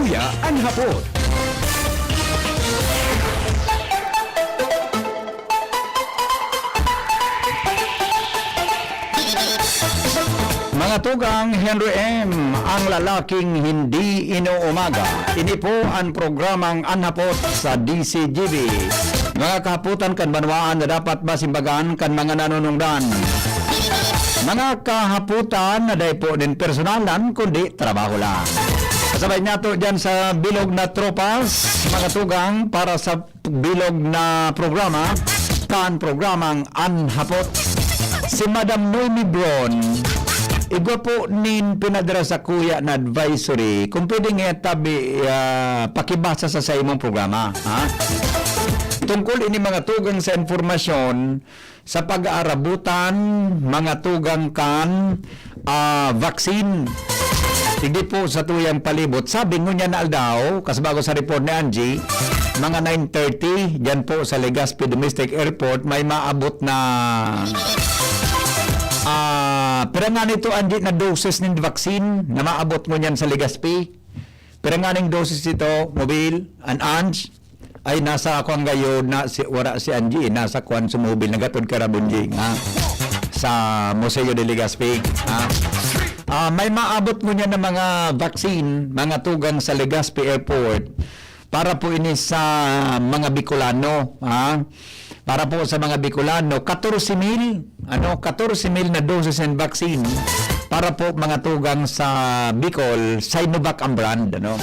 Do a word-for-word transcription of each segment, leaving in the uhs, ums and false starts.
An Hapot. Mga tugang, Henry M, ang lalaking hindi inuumaga. Ini po ang programang An Hapot sa D C G B. Mga kahapotan kan banwaan na dapat masimbagan kan mga nanunungdan. Mga kahapotan na dai po nin personalan, kundi trabaho lang. Kasabay niyato dyan sa bilog na tropas, mga tugang, para sa bilog na programa, kan programang An Hapot. Si Madam Noemi Bron, igwa po nin pinadara sa kuya na advisory. Kung pwede nga tabi, ah, pakibasa sa, sa imong programa, ha? Tungkol ini mga tugang sa informasyon, sa pag-aarabutan, mga tugang kan, ah, vaccine. Digdi po sa tuyang palibot. Sabi ngunyan na aldaw, kasbago sa report ni Angie, mga nine thirty, dyan po sa Legazpi Domestic Airport, may maabot na, ah, pira nga nito, Angie, na doses nin vaccine na maabot ngunyan sa Legazpi? Pira nga ning doses ito, Mobil and Ange? Ay, nasa ako ang gayon na si, wala si Angie, nasa kwan si Mobil, nagatod ka ra, Bunjing, ha? Sa Museo de Legazpi, ha? Ah, may maabot ngunyan na mga vaccine, mga tugang sa Legazpi Airport, para po ini sa mga Bicolano, ha? Para po sa mga Bicolano, katorse mil, ano, katorse mil na doses and vaccine para po mga tugang sa Bicol, Sinovac ang brand, ano?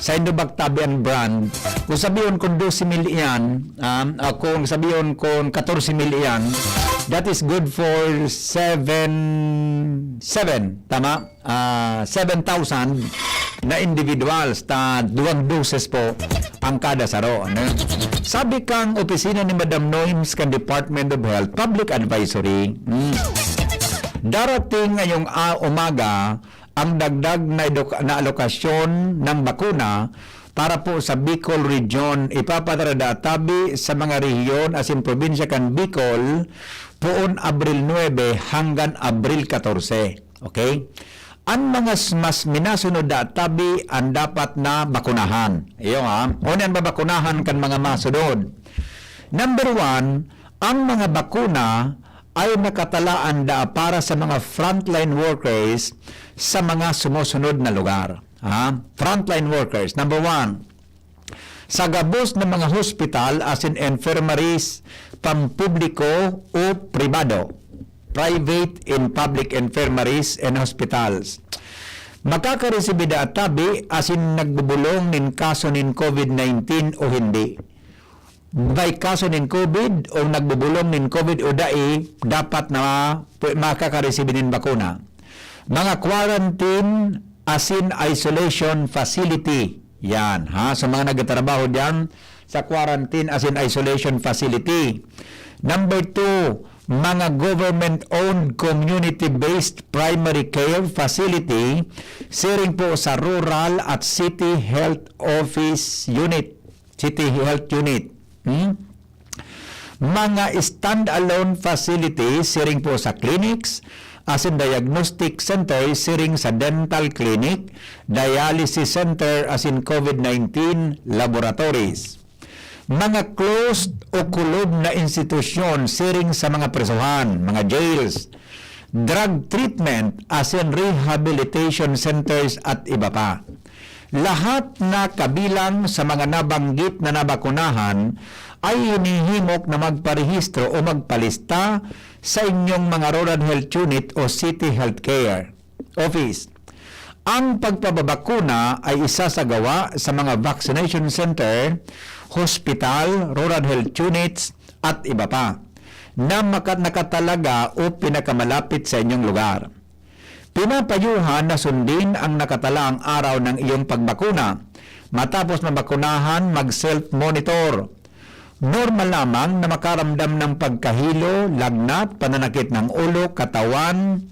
Sinovac tabi ang brand. Kung sabihon kung dose mil iyan, um, ah, kung sabihon kung katorse mil iyan, that is good for seven, seven, tama? Ah, seven thousand na individuals, ta duwang doses po ang kada saro, ano? Sabi kang opisina ni Madam Noims kan Department of Health, Public Advisory, hmm, darating ngayong, ah, umaga ang dagdag na eduk-, na alokasyon ng bakuna para po sa Bicol Region. Ipapadara tabi sa mga rehiyon asin probinsya kan Bicol, poon Abril nuebe hanggang Abril katorse. Okay? An mga s-, mas minasunod na tabi an dapat na bakunahan. Iyo, ha? Ngunyan babakunahan kan mga masunod. Number one, ang mga bakuna ay nakatalaan da para sa mga frontline workers sa mga sumusunod na lugar. Ha? Frontline workers, number one. Sa gabos na mga hospital asin infirmaries, pampubliko o pribado, private and public infirmaries and hospitals, makakaresibi da tabi asin nagbubulong nin kaso nin covid nineteen o hindi. May kaso nin covid o nagbubulong nin covid o dai, dapat na pu-, makakaresibi nin bakuna. Mga quarantine asin isolation facility. Yan, ha? So, mga nagtatrabaho diyan sa quarantine asin isolation facility. Number two, mga government-owned community-based primary care facility, siring po sa rural at city health office unit, city health unit. Hmm? Mga standalone facilities, siring po sa clinics, asin diagnostic center, siring sa dental clinic, dialysis center, asin covid nineteen laboratories. Mga closed o kulob na institusyon, siring sa mga presohan, mga jails, drug treatment, asin rehabilitation centers at iba pa. Lahat na kabilang sa mga nabanggit na nabakunahan ay hinihimok na magparehistro o magpalista sa inyong mga Rural Health Unit o City Healthcare Office. Ang pagpababakuna ay isasagawa sa mga vaccination center, hospital, rural health units, at iba pa na maka-, nakatalaga o pinakamalapit sa inyong lugar. Pinapayuhan na sundin ang nakatalaang araw ng iyong pagbakuna. Matapos mabakunahan, mag-self-monitor. Normal lamang na makaramdam ng pagkahilo, lagnat, pananakit ng ulo, katawan,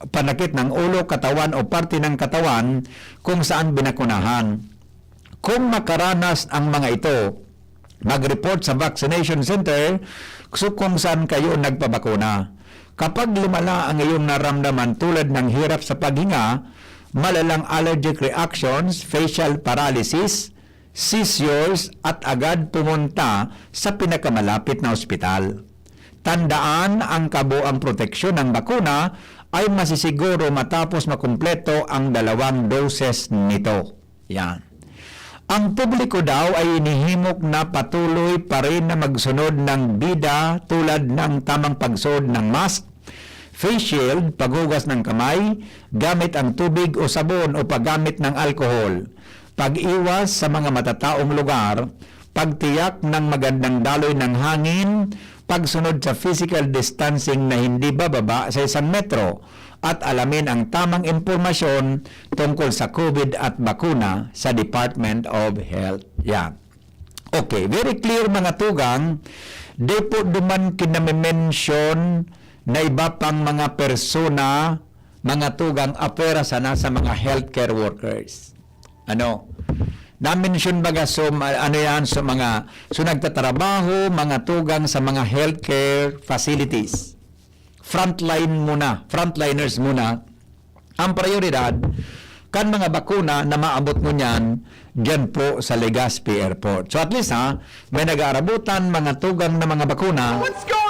panakit ng ulo, katawan o parte ng katawan kung saan binakunahan. Kung makaranas ang mga ito, mag-report sa vaccination center su-, kung saan kayo nagpabakuna. Kapag lumala ang iyong naramdaman tulad ng hirap sa paghinga, malalang allergic reactions, facial paralysis, seizures, at agad pumunta sa pinakamalapit na ospital. Tandaan, ang kabuang proteksyon ng bakuna ay masisiguro matapos makumpleto ang dalawang doses nito. Yan. Ang publiko daw ay inihimok na patuloy pa rin na magsunod ng bida, tulad ng tamang pagsuot ng mask, face shield, paghugas ng kamay gamit ang tubig o sabon o paggamit ng alkohol, pag-iwas sa mga matataong lugar, pagtiyak ng magandang daloy ng hangin, pagsunod sa physical distancing na hindi bababa sa isang metro, at alamin ang tamang impormasyon tungkol sa COVID at bakuna sa Department of Health. Yan. Okay, very clear, mga tugang. Di po duman kinamimensyon na iba pang mga persona, mga tugang, apwera sana sa mga healthcare workers. Ano? Na-mention baga, so, ma-, ano yan, sa mga, so, nagtatrabaho, mga tugang sa mga healthcare facilities. Frontline muna, frontliners muna. Ang prioridad kan mga bakuna na maabot ngunyan diyan po sa Legazpi Airport. So, at least, ha, may nag-aarabutan, mga tugang na mga bakuna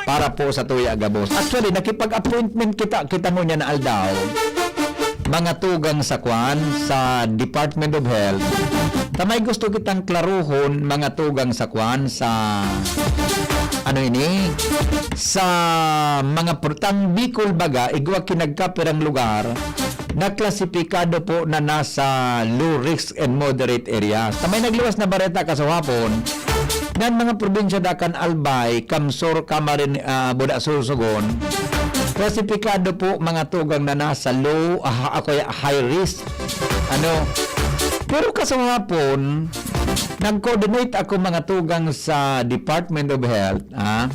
para po sa tuya gabos. Actually, nakipag-appointment kita, kita ngunyan na aldaw, mga tugang sa kwan, sa Department of Health. Ta may gusto kitang klaruhon, mga tugang sa kwan, sa, ano ini? Sa mga purtang Bicol baga, igwa ki nagkapirang lugar na klasipikado po na nasa low risk and moderate areas. Ta may nagluwas na bareta kasuhapon, nan mga probinsya da kan Albay, Kamsur, Camarines, ah, Buda, Sorsogon, klasipikado po, mga tugang, na nasa low, ah, ako ya, high risk. Ano? Pero kasuhapon, nag-coordinate ako, mga tugang, sa Department of Health, ha?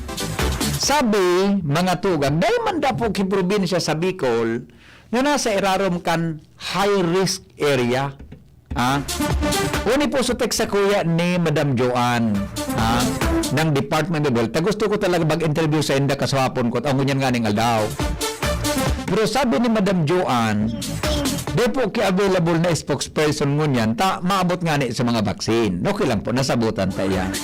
Sabi, mga tugang, dai man daw po ki probinsya sa Bicol na nasa irarom kan high risk area. Ha? Uni po, so, text sa kuya ni Madam Joanne, ha? Ng Department of Health. Ta gusto ko talaga mag-interview sa inda kasuhapon ko, ta ngunyan nganing aldaw. Pero sabi ni Madam Joanne, di po ki available na spokesperson ngunyan, ta maabot ngani sa mga vaccine. Okay lang po, nasabutan ta yan.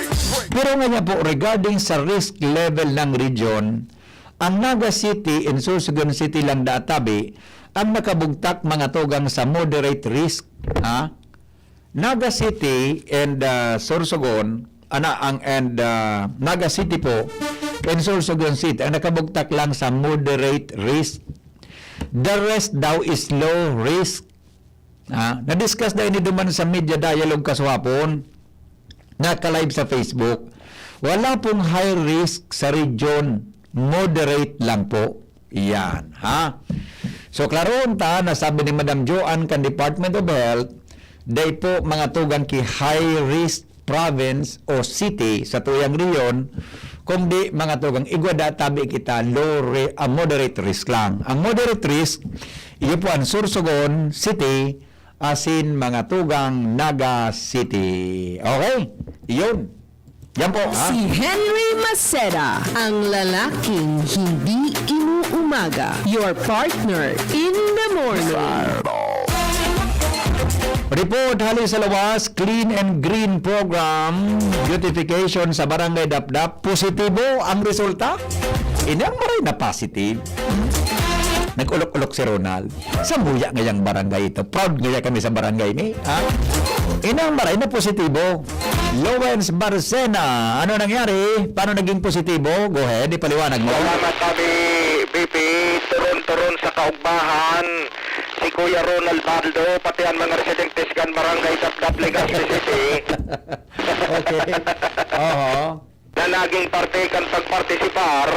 Pero ngayon po, regarding sa risk level ng region, ang Naga City and Sorsogon City lang da tabi ang nakabugtak, mga tugang, sa moderate risk, ha? Naga City and, ah, Sorsogon, ana, ang, and, ah, Naga City po and Sorsogon City ang nakabugtak lang sa moderate risk. The rest daw is low risk. Ah, na-discuss na ini duman sa media dialogue kasuhapon, naka-live sa Facebook. Wala pong high risk sa region, moderate lang po. Iyan, ha? So, klaroon ta na sabi ni Madam Joanne kan Department of Health, dai po, mga tugang, ki high risk province o city sa tuyang rehiyon, kundi, mga tugang, igwa da tabi kita low ri-, ah, moderate risk lang. Ang moderate risk, iyo po ang Sorsogon City asin, mga tugang, Naga City. Okay? Iyon. Yan po, ha? Si Henry Maceda, ang lalaking hindi inuumaga. Your partner in the morning. Report hali sa lawas, Clean and Green Program, beautification sa Barangay Dapdap, positibo ang resulta. Ini ang maray na positive. Nag-ulok-ulok si Ronald. Samuya ngayang barangay ito. Proud ngaya kami sa barangay ni, ha? Ini ang maray na positibo. Lawrence Barcena, ano nangyari? Paano naging positibo? Go ahead, ipaliwanag mo. Salamat, Abi B P. Turon-turon sa kaugbahan, si Kuya Ronald Baldo, pati ang mga residentes kan Barangay Dapdap, Legazpi City. Okay. Oho. Na naging parte kan pagpartisipar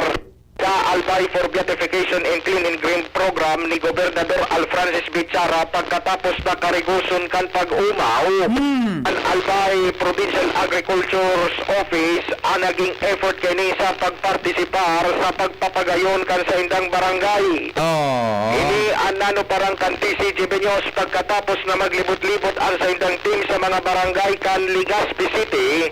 sa Albay for Beautification and Clean and Green Program ni Gobernador Alfrancis Bichara pagkatapos na karigoson kan pag-umaw. Hmm. An Albay Provincial Agriculture's Office ang naging effort kaini sa pagpartisipar sa pagpapagayon kan saindang barangay. Oo. Ini an nanuparan kan T C G B News pagkatapos na maglibot-libot ang saindang team sa mga barangay kan Legazpi City.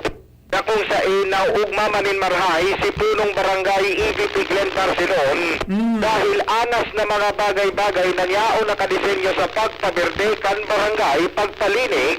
na kung sain naoogma man nin marahay si punong barangay E V P Glenn Barcelon Mm. dahil anas na mga bagay-bagay na yaon nakadesenyo sa pagpaberde kan barangay, pagpalinig,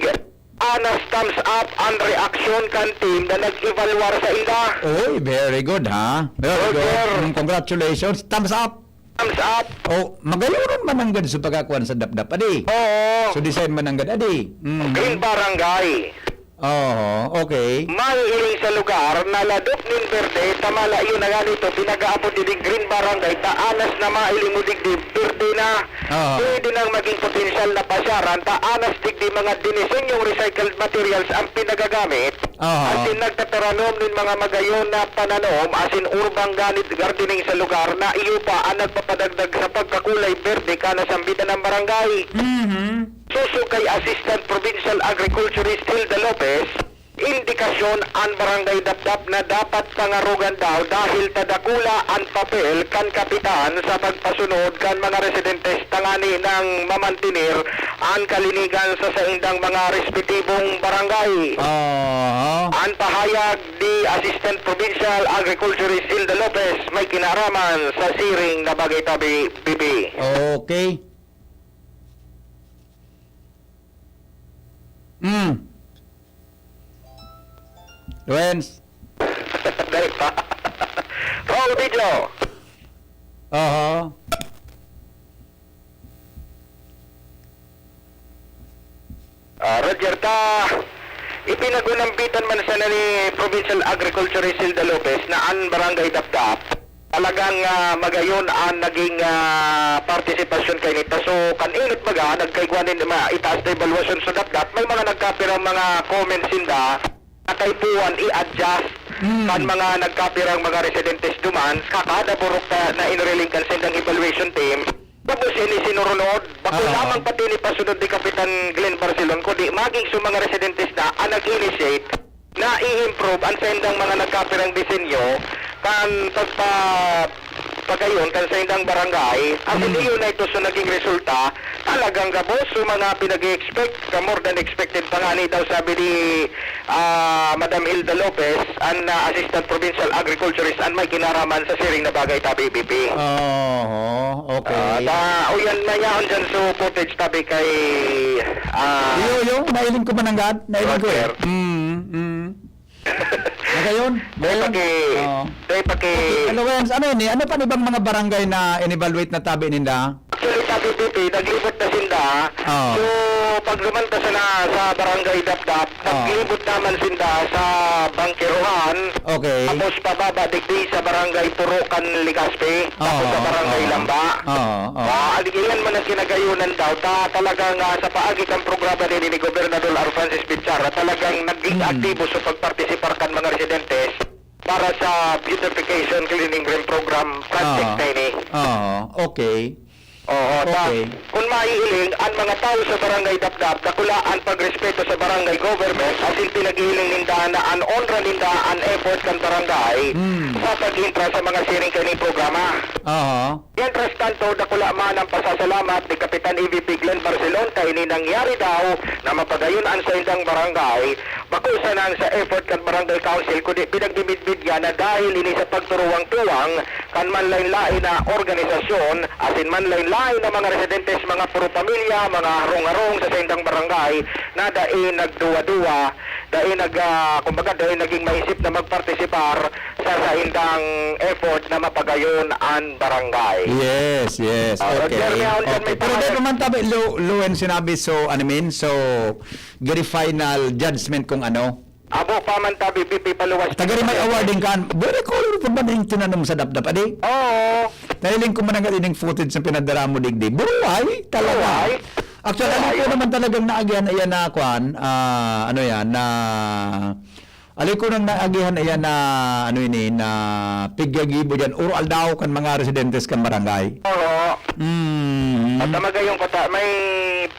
anas thumbs up an reaksyon kan team na nag-evaluar sainda. Oy, very good, ha? Very good. Roger. Mm, congratulations. Thumbs up. Thumbs up. Oh, magayonon man nanggad sa pagkakuan sa dapdap, adi. Oo. So, design man nanggad, adi. Mm. Green Barangay. Oo, okay. Maihiling sa lugar na ladok nin berde, ta malayo na ngani ito, pinag-aabot digdi Green Barangay, ta anas na maihiling mo digdi, berde na. Oo. Pwede nang maging potensyal na pasyaran, ta anas digdi mga dinisenyong recycled materials ang pinagagamit. Oo. Asin nagtataranom nin mga magayon na pananom, asin urban gani-, gardening sa lugar na iyo pa ang nagpapadagdag sa pagkakulay berde kan nasambitan na barangay. Mhm. Suso kay Assistant Provincial Agriculturist Hilda Lopez, indikasyon an Barangay Dapdap na dapat pangarogan daw dahil ta dakula an papel kan kapitan sa pagpasunod kan mga residentes tangani nang mamantener an kalinigan sa saindang mga respetibong barangay. Aha. An pahayag ni Assistant Provincial Agriculturist Hilda Lopez may kinaraman sa siring na bagay tabi, Bibi. Okay. Hmm. Lawrence. Dahil pa. Roll video. Aha. Ah, Roger, ta, ipinagunambitan man sana ni Provincial Agriculturist Hilda Lopez na an Barangay Dapdap talagang, ah, magayon an naging, ah, partisipasyon kaini. Ta so, kan inot baga, nagkaigwa nin ma-, itaas na ebalwasyon sa Dapdap, may mga nagkapirang mga comments sinda na kaipuhan i-adjust Mm. kan mga nagkapirang mga residentes duman, kakada burok ta na iniriling kan sindang evaluation team. Gabos ini sinurunod, bako Oo. lamang pati ni pasunod ni Kapitan Glenn Barcelon, kundi magin sa mga residentes na ang nag-initiate na i-improve ang saindang mga nagkapirang disenyo kan pagpa-, pagayon kan saindang barangay. At Mm. hindi yun na ito so naging resulta. Talagang gabos, so mga pinag-i-expect, ka more than expected pa nga ni daw, sabi ni ah, Madam Hilda Lopez, an, ah, Assistant Provincial Agriculturist, an may kinaraman sa siring na bagay tabi, B P. Oho, okay. Ah, ta, uyan na yaon dyan so footage tabi kay, ah, Iyo, iyo, nailing ko mananggad, nailing ko eh. Roger. Mm, mm. Nagayon, Dahil nagayon. paki-, Oo. dahil paki- Okay, allowance, ano yun eh? Ano pa ibang mga barangay na in-evaluate na tabi ninda? Actually, sa P P P, naglibot na sinda. Oo. So, pagduman ta sana sa Barangay Dapdap, Oo. naglibot naman sinda sa Bangkerohan. Okay. Tapos pababa digdi sa Barangay Puro kan Legazpi. Tapos Oo, sa Barangay oo. Lamba. Oo, oo. Ah, aligilan man ang kinagayunan daw. Ta, talagang, ah, sa paagi kan programa ni, ni Gobernador R. Francis Bichara, talagang naging Mm. aktibo sa pagpartisipar kan mga residentes para sa beautification cleaning green program project Oo. na ini. Oo, okay. Oo, ta, Okay. kun mahihiling, an mga tawo sa Barangay Dapdap, dakula an pagrespeto sa barangay government, asin pinaghihiling ninda na an onra ninda an effort kan barangay Hmm. sa pag-entra sa mga siring kaning programa. Oo. Mientras tanto, dakula man ang pasasalamat ni Kapitan E V P Glenn Barcelon kaini nangyari daw na mapagayon an saindang barangay, bako sana sa effort kan Barangay Council, kundi pinagmimidmid niya na dahil ini sa pagturuwang-tuwang kan manlain-lain na organisasyon, asin manlain-lain na mga residentes, mga puro pamilya, mga harong-harong sa saindang barangay, na dai nagduwa-duwa, dai nag-, ah, kumbaga, dai naging maisip na magpartisipar sa saindang effort na mapagayon an barangay. Yes, yes. Ah, Okay. Roger, may haon dyan, Okay. may Pero di pangalan. naman tabi, Lu-, Luen, sinabi, so, ano mean, so, giri final judgment kung ano. Abo pa man tabi, pipipaluwas. Tagari may awarding kan. Very colorful man yung tinanom sa dapdap, adi? Oo. Nailing ko man ang ining footage na pinadara mo, digdi. Buruhay, talaga. Buruhay. Actually, ano Buruhay. ko naman talagang naagihan, ayan na, kwan, ah, ano yan, na, alay ko nang naagihan, ayan na, ano ini, na pigyagibo dyan, uro aldaw kan mga residentes kan barangay. Oo. Mm. At ang magayon ko ta, may,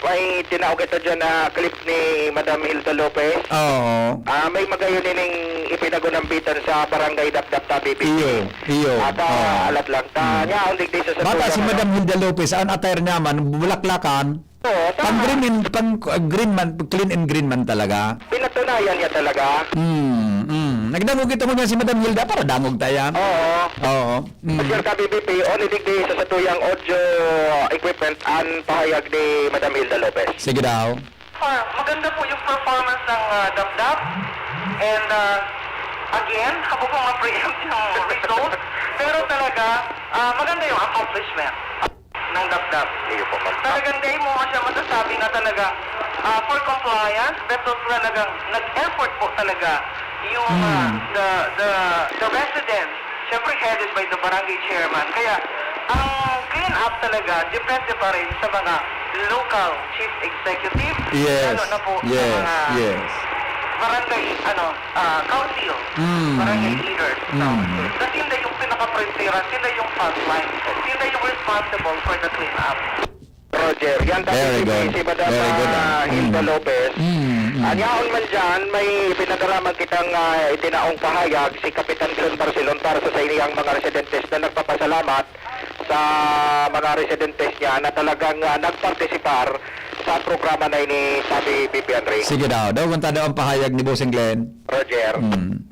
may tinao kita dyan na clip ni Madam Hilda Lopez. Oo. Ah, may magayon ining ipinagunambitan sa Barangay Dapdap ta, B P T. Iyo, iyo. At, ah, Oo. alat lang ta. Mm. Niya, ang digdi sa Bata si Madam Hilda Lopez, ang attire niya man, bulaklakan. Oo, tama. Pang green and, pang, uh, green man, clean and green man talaga. Pinatunayan niya talaga. Mm, mm. Nagdangog ito mo niya si Madam Hilda, para dangog tayo. Oo. Oo. Mm. Sir Kabi B P, only digdi sa satuyang audio equipment ang pahayag ni Madam Hilda Lopez. Sige daw. Ah, maganda po yung performance ng, ah, Dapdap. And, ah, again, ako po ma-preempt yung result. Pero talaga, ah, maganda yung accomplishment ng Dapdap. Iyo po, ma'am. Talagang dai mo nga siya masasabi na talaga, ah, for compliance, pero talagang nag-effort po talaga yung, ah, Hmm. the, the, the residents, syempre headed by the barangay chairman. Kaya, ang clean up talaga, depende pa rin sa mga local chief executive, Yes. lalo na po sa Yes. mga Yes. barangay, ano, ah, council, Mm. barangay leaders. Mm. Kasi sila yung pinaka-frontera, sila yung frontline, sila yung responsible for the cleanup. Roger, yan tabi Very si, good. si Madam, Very good, ah, ah. Hilda Mm. Lopez. Mm, mm. Ang yaon man dyan, may pinadaraman kitang, ah, itinaong pahayag si Kapitan John Barcelon para sa, sa iniyang mga residentes na nagpapasalamat sa mga residentes niya na talagang, ah, nagpartisipar sa programa na ini, sabi B P Henry. Sige daw. Daw, kung daw ang pahayag ni Bossing Glenn. Roger. Mm.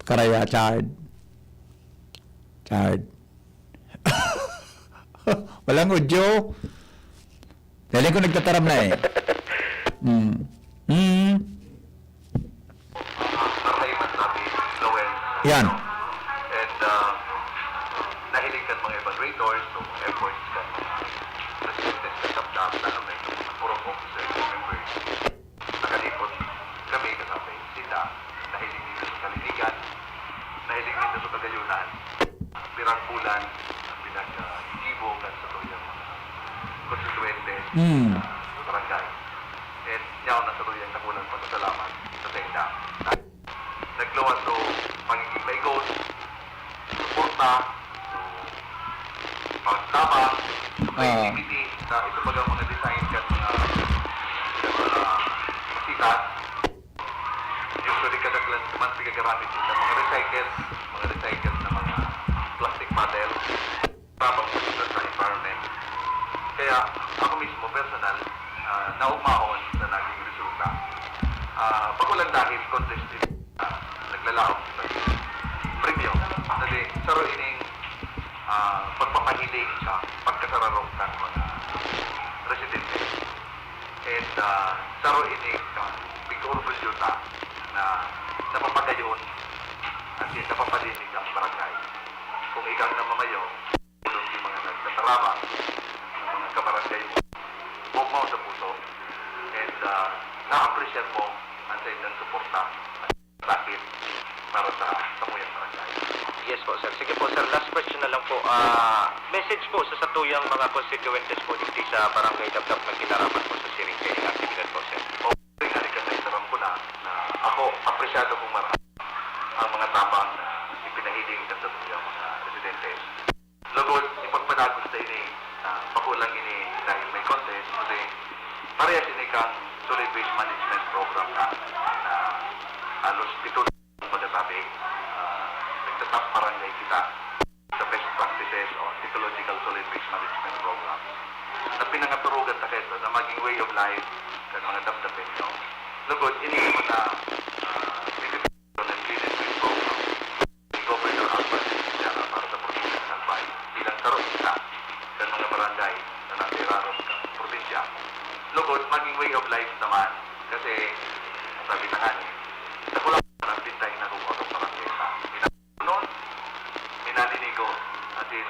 Karaya, Chard. Chard. Walang audio. Dali ko nagtataram na eh. Mm. Mm. Marhay man sabi, Noel. Yan. And, uh, nahiling kan mga evaluators, so efforts kan mga residentes sa Dapdap, lalo na itong mga forum officers and members. Nakalipot kami kasabay sila, nahiling dito sa Kalinigan, nahiling dito sa Kagayunan, pirang bulan ang pinag-ibo kan sa tuyang mga konstituente Mm. sa barangay. And yaon na sa tuyang dakulang pasasalamat sa sainda. Nagluwas so pagiging maikot, suporta, so pagtabang, so Ah. creativity, sa ito bagang mga design kan mga, kan mga sikat. Usually, kadaklan man pigagaramit sa mga recycle, mga recycle na mga plastic bottle. Tabang sa, sa environment. Kaya ako mismo, personal, ah, naugmaon sa naging resulta. Ah, bako lang dahil contested, ah, naglalaom sa premyo. Kasi saro ining, ah, pagpapahiling sa pagkasararong kan mga residente. And, ah, saro ini kan pag-orgulyo ta na napapagayon at napapalinig ang barangay. Kung ikaw na mamayo, Tulong yung mga nagtatarabang, yung mga kabarangay mo. Bugmaw sa puso. And, ah, na-appreciate mo ang sa inyong suporta at sakit para sa samuyang barangay. Yes po, sir. Sige po, sir. Last question na lang po. Ah, message po sa satuyang mga constituentes po digdi sa Barangay Dapdap na kinaraman po sa siring kaining aktibidad po, sir. O, rin nga, rin ka sa isaram ko na, na ako, apresyado kong mara ang mga tabang na ipinahiling kan satuyang mga residente. Lugod, ipagpadagos ta ini, ah, bako lang ini dahil may contest, kundi parehas ini kan solid waste management program na, na halos pito na pagkasabi, ah, nagtatap barangay kita sa best practices o ecological solid waste management program na pinangaturugan ta kaito na maging way of life kan mga Dapdapeño. Lugod, ini naman na, ah, Clean and Green Program ni Governor Albert Vizcarra para sa probinsya ng Albay bilang saro kita kan mga barangay na nasa irarom kan probinsya. Lugod, maging way of life naman kasi, sabi na nga ni, sa kulang na pintay na kung ano barangay sa Pinanon, minalinigo, asin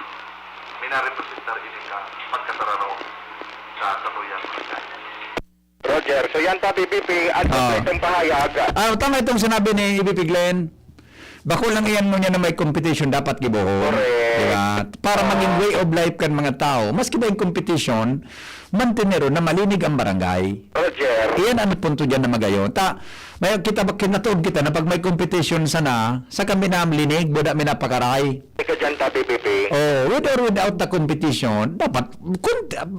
minarepresentar ini ka pagkasararo sa satuyang barangay. Roger, so yan pa, B P P, at Ah. kompletong pahayag. Ah, tama itong sinabi ni B P Glenn. Bako lang iyan mo niya na may competition dapat gibohon. Correct. Diba? Para Ah. maging way of life kan mga tao. Maski ba yung competition, mantenero na malinig ang barangay. Roger. Iyan ang punto dyan na magayon. Ta, may kita ba, kinatuog kita na pag may competition sana, sa kami na linig, buda mi napakaray. Ika dyan ta, B P P. Oh, with or without the competition, dapat, kun,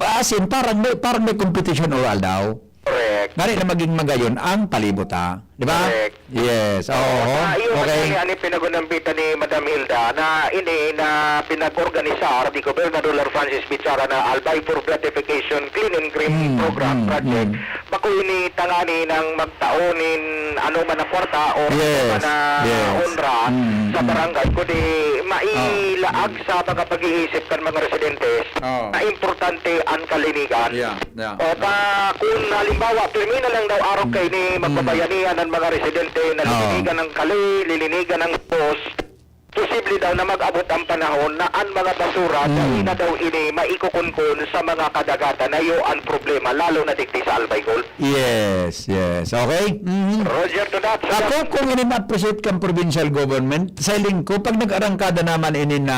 as in, parang may, parang may competition o aldaw. Correct. Ngani na maging magayon ang palibot, ha? Di ba? Correct. Yes. Oo. Sa iyo, okay. Madali, ani pinagunambitan ni Madam Hilda na ini na pinag-organisar ni Gobernador Francis Bichara na Albay for Beautification Clean and Green Mm, Program mm, project. Mm. Bako ini tangani nang magtao nin ano man na kwarta o Yes, ano man na yes. Honra Mm, sa mm. barangay, kundi mailaag Oh. sa mga pag-iisip kan mga residentes Oh. na importante ang kalinigan. Yeah, yeah. O, ta, kung halimbawa, pirmi na lang daw arog Mm. kaini, Mm. magbabayanihan ang mga residente na Oh. lilinigan ang kali, lilinigan ang post, posible daw na mag-abot ang panahon na ang mga basura, Mm. dai na daw ini maikukunkon sa mga kadagatan. Na iyo ang problema, lalo na digdi sa Albay Golf. Yes, yes. Okay? Mhm. Roger to that. Ako, kung ini ma-appreciate kang provincial government, sa hiling ko, pag nag-arangkada naman ini na,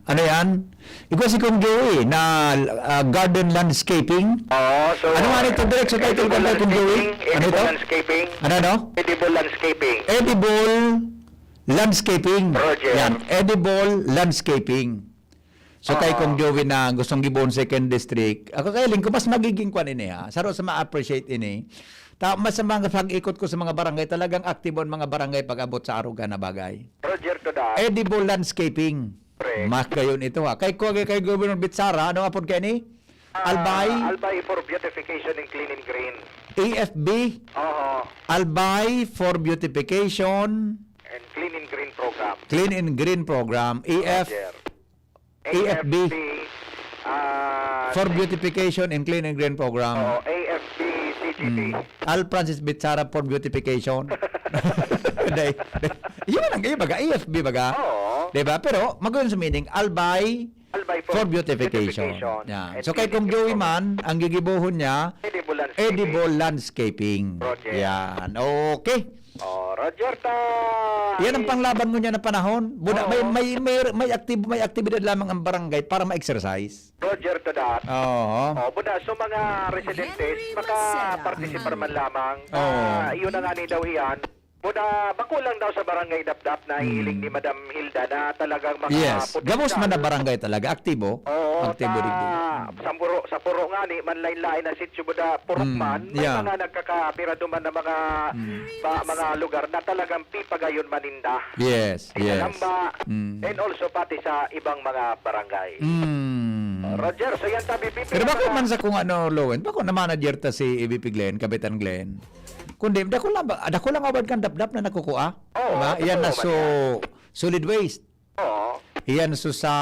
ano yan? Ikaw si Kong Joey na, ah, garden landscaping. Oo, so, Ano nga nito, Direk, sa title edible kang Kong Joey? landscaping, Ano edible ito? landscaping. Ano, ano? Edible landscaping. Edible landscaping. Roger. Yan, edible landscaping. So, kay Oo. Kong Joey na gustong gibohon second district, ako sa hiling ko, mas magiging kwan ini, ha? Saro sa ma-appreciate ini. Ta-, mas sa mga pag-ikot ko sa mga barangay, talagang aktibo ang mga barangay pag-abot sa aruga na bagay. Roger to that. Edible landscaping. Correct. Mas gayon ito, ha. Kay, kay, kay Governor Bitsara, ano apod kaini? Ah, Albay? Albay for Beautification and Clean and Green. A F B? Oo. Albay for Beautification And Clean and Green Program. Clean and Green Program, A F, Roger. A F B. A F B, ah, For si- Beautification and Clean and Green Program. Oo, A F B C G B. Mm. Al Francis Bitsara for Beautification. Day, day. Yun ang, yun baga, A F B baga. Oo. Diba? Pero, magun sa meaning, Albay Albay for for Beautification. Beautification Yan. and So, kay Clean Kong and Green Joey Program. man, ang gigibohon niya, Edible landscaping. Edible landscaping. Roger. Yan. Okay. Oh, Roger ta. Yan ang panglaban ngunyan na panahon. Buda, Oo. may, may, may, may active, may aktibidad lamang ang barangay para ma-exercise. Roger to that. Oo. Oh, buda, so mga residentes, Henry makapartisipar Macera. man lamang. Oo. Ah, yun na nga ni daw iyan. Buda, bako lang daw sa Barangay Dapdap na Mm. hiling ni Madam Hilda na talagang mga Yes. potensyal. Gabos man na barangay talaga. Aktibo. Oo, Aktibo ta, digdi. sa puro, sa puro nga ni, manlain-lain na sityo, buda, purok Mm, man, may yeah. mga nagkakapira duman na mga, Mm. ba, mga lugar na talagang pipagayon maninda. Yes, Sa yes. Kalamba, Mm. and also pati sa ibang mga barangay. Mm. Roger, so yan tabi, P P, Pero bako mga man sa kung ano, Lowen, bako na manager ta si A V P Glenn, Kapitan Glenn. Kundi, dako lang ba, dako lang award kan Dapdap na nakukua? Oo, Diba? totoo Yan na man so, yan. solid waste. Oo. Yan so sa,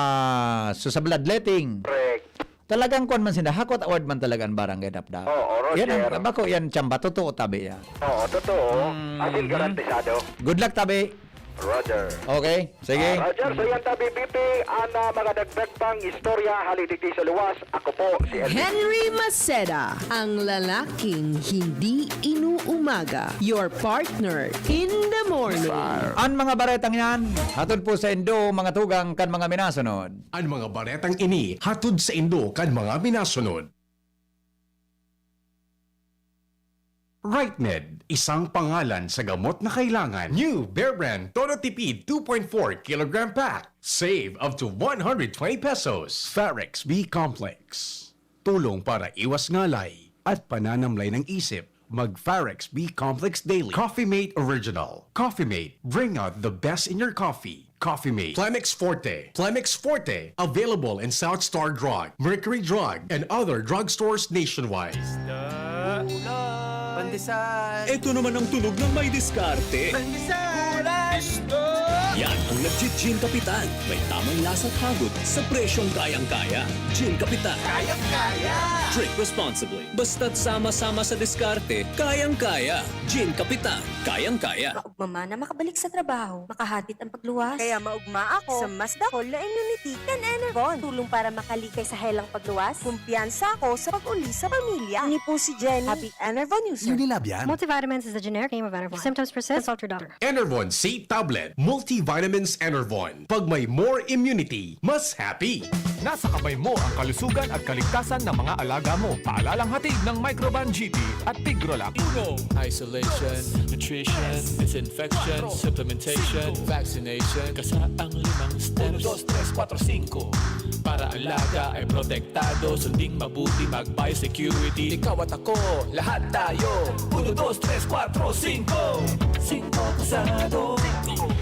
so sa bloodletting. Correct. Talagang kwan man sila, hakot award man talaga ang Barangay Dapdap. Oo, Yan ang, Roger. bako yan, Chamba, totoo tabi yan. Oo, totoo. Mm. As in, garantisado. Good luck, tabi. Roger. Okay, sige. Ah, Roger, so yan tabi, P P, ang, ah, mga dagdag pang istorya, hali digdi sa luwas. Ako po si Elvin. Henry Maceda, ang lalaking hindi inuumaga. Your partner in the morning. Ang mga baretang yan, hatod po sa indo, mga tugang kan mga minasunod. Ang mga baretang ini hatod sa indo kan mga minasunod. Rightmed, isang pangalan sa gamot na kailangan. New Bear Brand Todo Tipid two point four kilogram pack. Save up to one hundred twenty pesos. Farex B Complex. Tulong para iwas ngalay at pananamlay ng isip. Mag Farex B Complex Daily. Coffee Mate Original. Coffee Mate, bring out the best in your coffee. Coffee Mate. Plemex Forte. Plemex Forte. Available in South Star Drug, Mercury Drug, and other drugstores nationwide. Isda. Pandesal. Ito naman ang tunog ng may diskarte. Pandesal. Isda. Yan ang nagji-Gin Kapitan. May tamang lasa at hagod sa presyong kayang-kaya. Gin Kapitan. Kayang-kaya. Drink responsibly. Basta't sama-sama sa diskarte, kayang-kaya. Gin Kapitan, kayang-kaya. Maugma man na makabalik sa trabaho, makahatid ang pagluwas. Kaya maugma ako sa mas dakul na immunity kan Enervon. Tulong para makalikay sa helang pagluwas. Kumpiyansa ako sa pag-uli sa pamilya. Ini po si Jenny, happy Enervon user. Unilab yan. Multivitamins is a generic name of Enervon. If symptoms persist, consult your doctor. Enervon C Tablet, Multivitamins Enervon. Pag may more immunity, mas happy. Nasa kamay mo ang kalusugan at kaligtasan ng mga alaga mo. Paalalang hatid ng Microban G P at Tigrolac. Uno, isolation, nutrition, disinfection, supplementation, vaccination. Kasa ang limang steps. Uno, dos, tres, kuwatro, singko. Para alaga ay protektado, sunding mabuti, mag-biosecurity. Ikaw at ako, lahat tayo. Uno, dos, tres, kuwatro, singko. Singko kasado.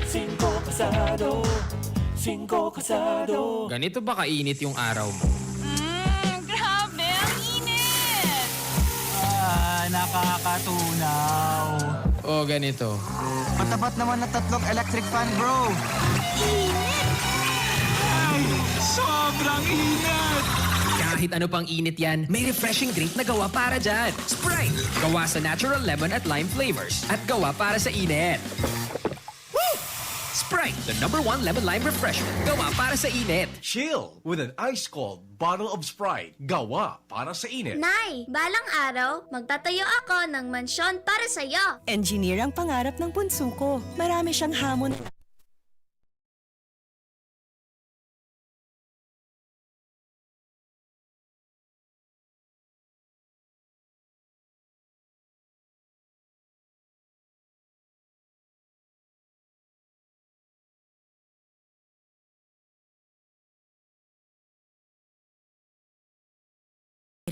Singko kasado. Singko kasado. Ganito ba kainit yung araw mo? Mm, grabe, ang init! Ah, nakakatunaw. O ganito. Matapat naman na tatlong electric fan, bro. Init! Ay, sobrang init! Kahit ano pang init yan, may refreshing drink na gawa para dyan. Sprite! Gawa sa natural lemon at lime flavors at gawa para sa init. Sprite, the number one lemon lime refreshment. Gawa para sa init. Chill with an ice cold bottle of Sprite. Gawa para sa init. Nay, balang araw, magtatayo ako ng mansyon para sa'yo. Engineer ang pangarap ng bunso ko. Marami siyang hamon.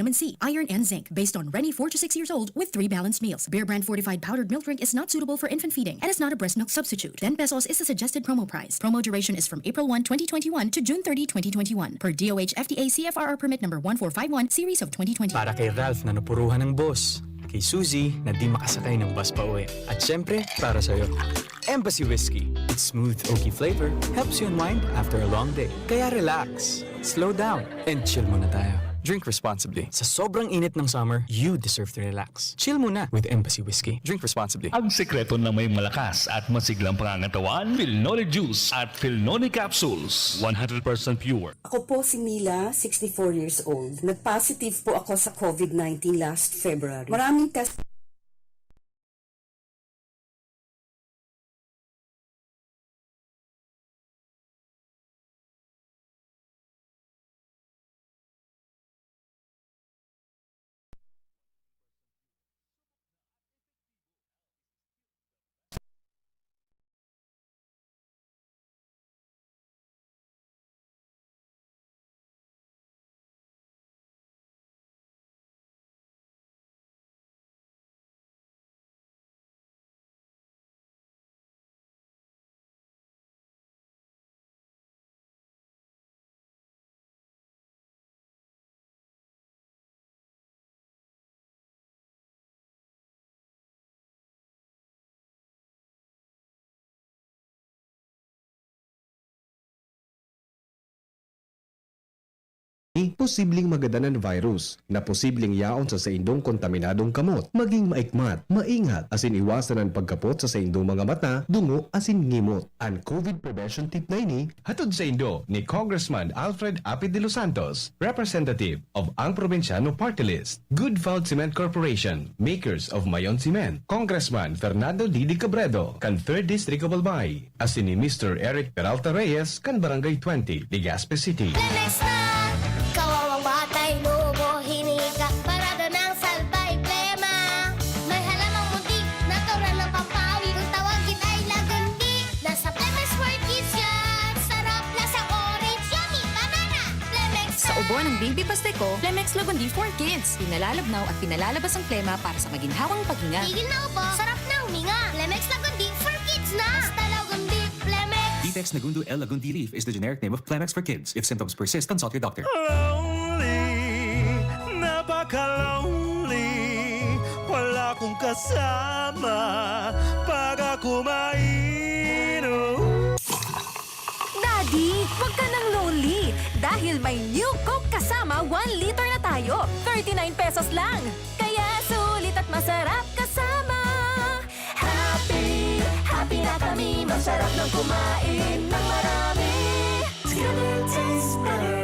Vitamin C, iron, and zinc, based on Reni, four to six years old, with three balanced meals. Bear Brand fortified powdered milk drink is not suitable for infant feeding and is not a breast milk substitute. Ten pesos is the suggested promo price. Promo duration is from April one, twenty twenty-one to June thirty, twenty twenty-one, per D O H F D A C F R R permit number one four five one, series of twenty twenty. Para kay Ralph na napuruhan ng boss, kay Suzy na di makasakay ng bus pa uwi, at syempre, para sa'yo. Embassy Whiskey. Its smooth, oaky flavor helps you unwind after a long day. Kaya relax, slow down, and chill muna tayo. Drink responsibly. Sa sobrang init ng summer, you deserve to relax. Chill muna with Embassy Whiskey. Drink responsibly. Ang sekreto ng may malakas at masiglang pangangatawan, Pilnoni Juice at Pilnoni Capsules. One hundred percent pure. Ako po si Mila, sixty-four years old. Nag-positive po ako sa covid nineteen last February. Maraming test Posibleng magadan an virus na posibleng yaon sa saindong kontaminadong kamot. Maging maikmat, maingat, asin iwasan an pagkapot sa saindong mga mata, dungo, asin ngimot. An covid prevention tip na ini, hatod saindo ni Congressman Alfred Apid de los Santos, representative of Ang Probinsyano Party List. Good Found Cement Corporation, makers of Mayon Cement. Congressman Fernando Didi Cabredo, kan Third District of Albay. Asin ni Mister Eric Peralta Reyes, kan Barangay twenty, Legazpi City. Lemex na! Kawawang batay, lubo, hinika, parada ng salbay, plema. May halamang muntik, natural ng pampawi. Kung tawagin ay lagundi, nasa Plemex for Kids yan. Sarap, lasang orange, yummy, banana. Plemex Sa na! Ubo ng Baby Pasteco, Plemex Lagundi for Kids. Pinalalabnaw at pinalalabas ang plema para sa maginhawang paghinga. Tigil na ubo, sarap na huminga. Plemex Lagundi for Kids na! Basta Lagundi, Plemex! Ditex Nagundu L Lagundi Leaf is the generic name of Plemex for Kids. If symptoms persist, consult your doctor. Lonely, napaka-lonely. Wala akong kasama pag ako mainom. Daddy, wag ka nang lonely dahil may New Coke Kasama one liter na tayo. Thirty-nine pesos lang. Kaya sulit at masarap kasama. Happy, happy na kami. Masarap ng kumain ng marami. It's gonna taste better.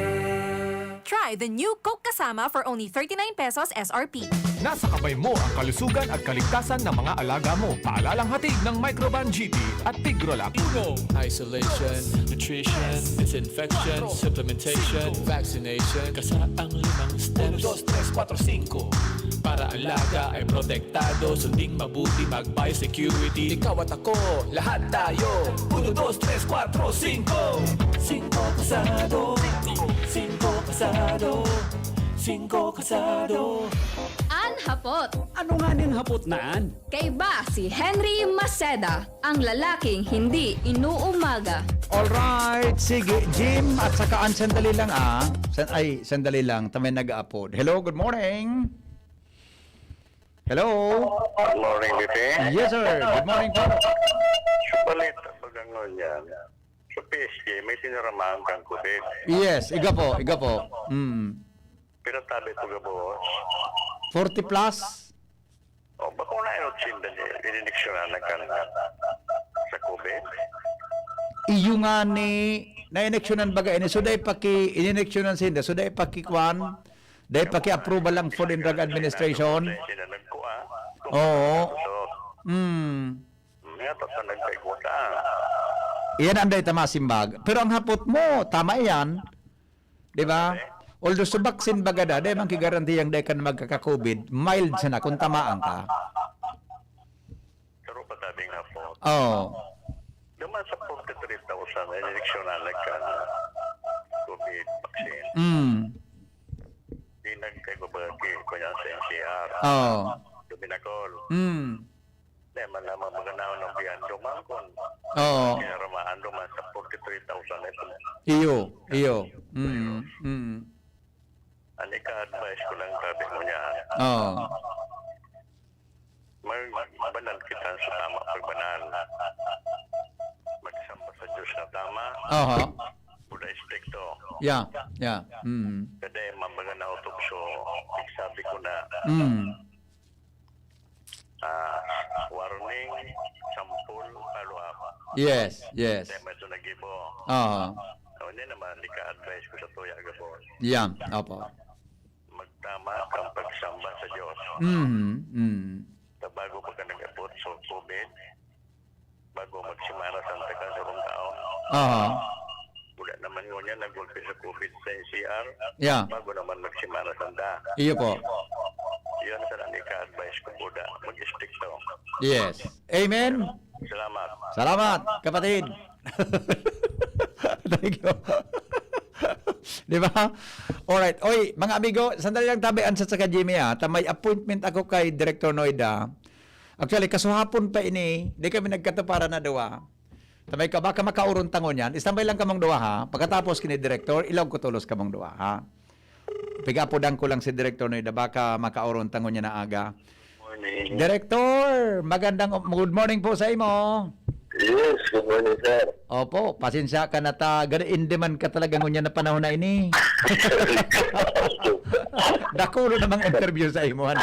Try the new Coke Kasama. Sama for only thirty-nine pesos S R P. Nasa kamay mo ang kalusugan at kaligtasan ng mga alaga mo. Paalalang hatid ng Microban G T at Tigrolac. Uno, Isolation, nutrition, disinfection, supplementation, vaccination, kasaang limang steps. Dos, tres, kuwatro, singko. Para alaga ay protektado, sunding mabuti, mag-biosecurity. Ikaw at ako, lahat tayo. Uno, dos, tres, kuwatro, singko. Singko kasado. Singko kasado. Singko kasado. An hapot. Ano nga ning hapot na an? Kaiba si Henry Maceda, ang lalaking hindi inuumaga. Alright, sige, Jim, at saka an sandali lang ah. San, ay, sandali lang, tamay nag-aapod. Hello, good morning. Hello. Good morning, B P. Yes, sir. Good morning po. Balita, pag ano yan, sa P S G, may tinaramaan kang COVID. Yes, iga po, iga po. Mm. Pero tabi ko, boss. Forty plus? O, bako na inot sinda ni, inineksyonan na kan sa COVID. Iyo nga ni, na-inectionan baga ini. So, dahil paki, inineksyonan sinda. So, dahil paki kwan, dahil paki-approval lang Food and Drug Administration. Sila nagkuha. Oo. Mm. Nga, tapos na nagkaiguta. Iyan ang dahil tama simbag. Pero ang hapot mo, tama iyan. Di ba? Although sa vaccine baga da, dahil man kigarantiyang dahil ka na magkaka-COVID, mild sana kung tamaan ka. Pero patabi nga po. Oo. Naman sa forty-three thousand na inineksyonan nagkan COVID vaccine, Mm. di nagkaibabagi ko yan sa N C R. Oo. Sa Binacol. Mm. Di man lamang maganaw ng biyan duman kun Oo. kinaramaan duman sa forty-three thousand na ito. Iyo, iyo. Mm. Mm. Ang ika-advise ko lang, sabi mo niya, Oo. magbanal kita sa tama pagbanal. Magsamba sa Diyos na tama, Aha. Buda estrikto. Yeah, yeah. Mm. Kada yung mambaga na utok, so, sabi ko na, Mm. ah, warning, sampol, follow up. Yes, yes. Dahil may ito nagibo. Aha. So, hindi naman, di ka advice ko sa tuya, gabon. Yeah, opo. Magtama kang pagsamba sa Diyos. Mm, mm. Sa bago pa ka nag-abot sa COVID, bago magsimana sa tagal sa kong taon, Aha. wala naman ngunyan nagulpi sa COVID sa N C R, Yeah. bago naman magsimana sa da. Iyo po. Yun sa nang ika-advise ko, Buda, mag-estrikto. Yes. Amen. Salamat. Salamat, kapatid. Thank you. Di ba? Alright. Oy, mga amigo, sandali lang tabi, Ansat saka Jimmy, ah. Ta may appointment ako kay Director Noida. Actually, kasuhapon pa ini, di kami nagkatuparan na duwa. Ta may ka, baka makaoron tangon yan. Istambay lang kamong duwa, ha? Pagkatapos kini Director, ilaog ko tolos kamong duwa, ha? Pigapodan ko lang si Director Noida, baka makaoron tangon niya na aga. Morning. Director, magandang good morning po sa imo. Yes, good morning, sir. Opo, pasensya ka na ta, gani in demand ka talaga ngunyan na panahon na ini. Dakulo namang interview sa imo, ano?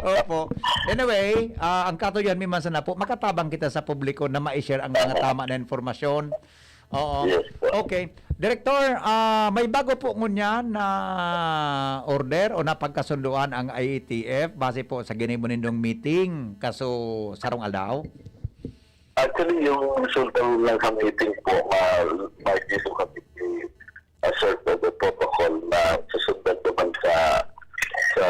Opo. Anyway, ah, ang katuyan mi man sana po, makatabang kita sa publiko na ma-share ang mga tama na informasyon. Oo. Yes po. Okay. Director, ah, may bago po ngunyan na order o napagkasunduan ang I A T F base po sa ginibo nindong meeting kaso sarong aldaw? Actually, yung resulta lang sa meeting po, ma-, may piso kami ni, uh, sort of the protocol na susundan naman sa, sa,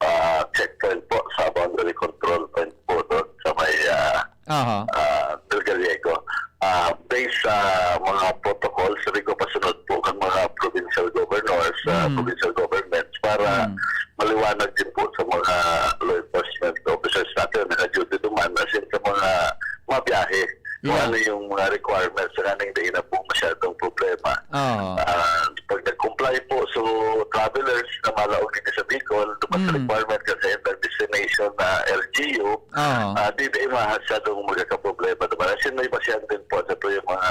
uh, checkpoint po, sa boundary control point po doon sa may, uh, Aha. uh, Del Gallego. Uh, based sa mga protocols, rigo pasunod po ng mga provincial governors, uh, Mm. provincial governments para Mm. maliwanag din po sa mga law enforcement officers natin na naka-duty duman, as in sa mga mabiyahe, kung Yeah. ano yung mga requirements na nang hindi na po masyadong problema. Oo. Ah, pag nag-comply po, so travelers na malaog din sa Bicol, duman sa Mm. requirement ka sa entire destination na L G U, Oo. ah, di na masyadong magkakaproblema naman. As in, may basihan din po sa ito yung mga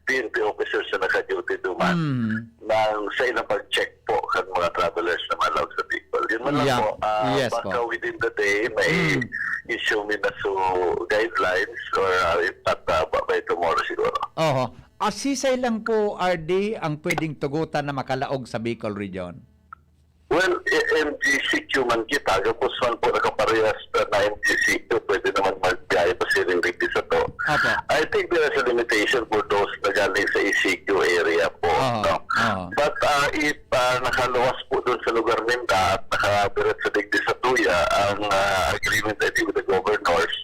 P N P officers na naka-duty duman Mm. nang sa ilang pag-check po kan mga travelers na malaog sa Bicol. Yun man lang Yeah. po, ah, Yes baka po. within the day may Mm. issue mi na so guidelines or, ah, if not, ah, ba- by tomorrow siguro. Oho. Asisay lang po, R D, ang pwedeng tugutan na makalaog sa Bicol Region? Well, eh, M G C Q man kita, gabos man po nakaparehas na, na M G C Q, pwede naman magbiyahe pa siring digdi sato. Opo. I think there is a limitation for those na galing sa E C Q area po, Aha, no? aha. But, ah, if, ah, nakaluwas po dun sa lugar ninda at nakadiretso digdi sa tuya ang, ah, agreement, I think, with the governors,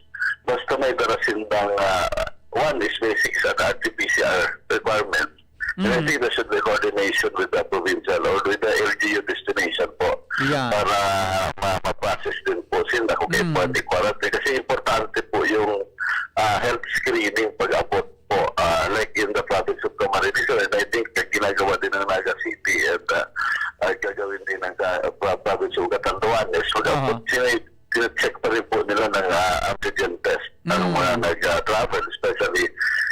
basta may dara sindang, ah, one is basic sa R T P C R requirements. And I Mm. think there should be coordination with the provincial or with the L G U destination po Yeah. para ma-, ma-process din po sila kung may Mm. pwede quarantine. Kasi importante po yung, ah, health screening pag-abot po, ah, like in the province of Camarines Sur. And I think na ginagawa din ng Naga City and, ah, ah, gagawin din ng, ah, pro-, province of Catanduanes. Pag-abot Aha. sila, tine-check pa rin po nila ng, ah, antigen test ang Mm. mga nag-travel, especially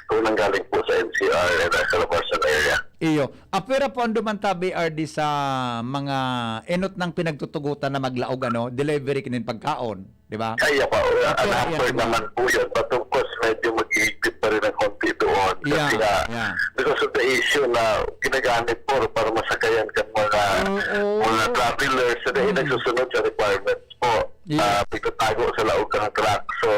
kung nanggaling po sa N C R and, ah, Calabarzon area. Iyo. Apwera po ang duman tabi, R D, sa mga enot ng pinagtutugutan na maglaog, ano, delivery kinin pagkaon, di ba? Ay, yeah po. Apwera An yan, hamper di ba? naman po yun. But of course, medyo maghihigpit pa rin ang konti doon. Kasi Yeah, nga, yeah. because of the issue na ginagamit po para masakayan kan mga, Oo. mga travelers na dahil Mm. nagsusunod sa requirements po. Yeah. Ah, pigtatago sa laog kan truck. So,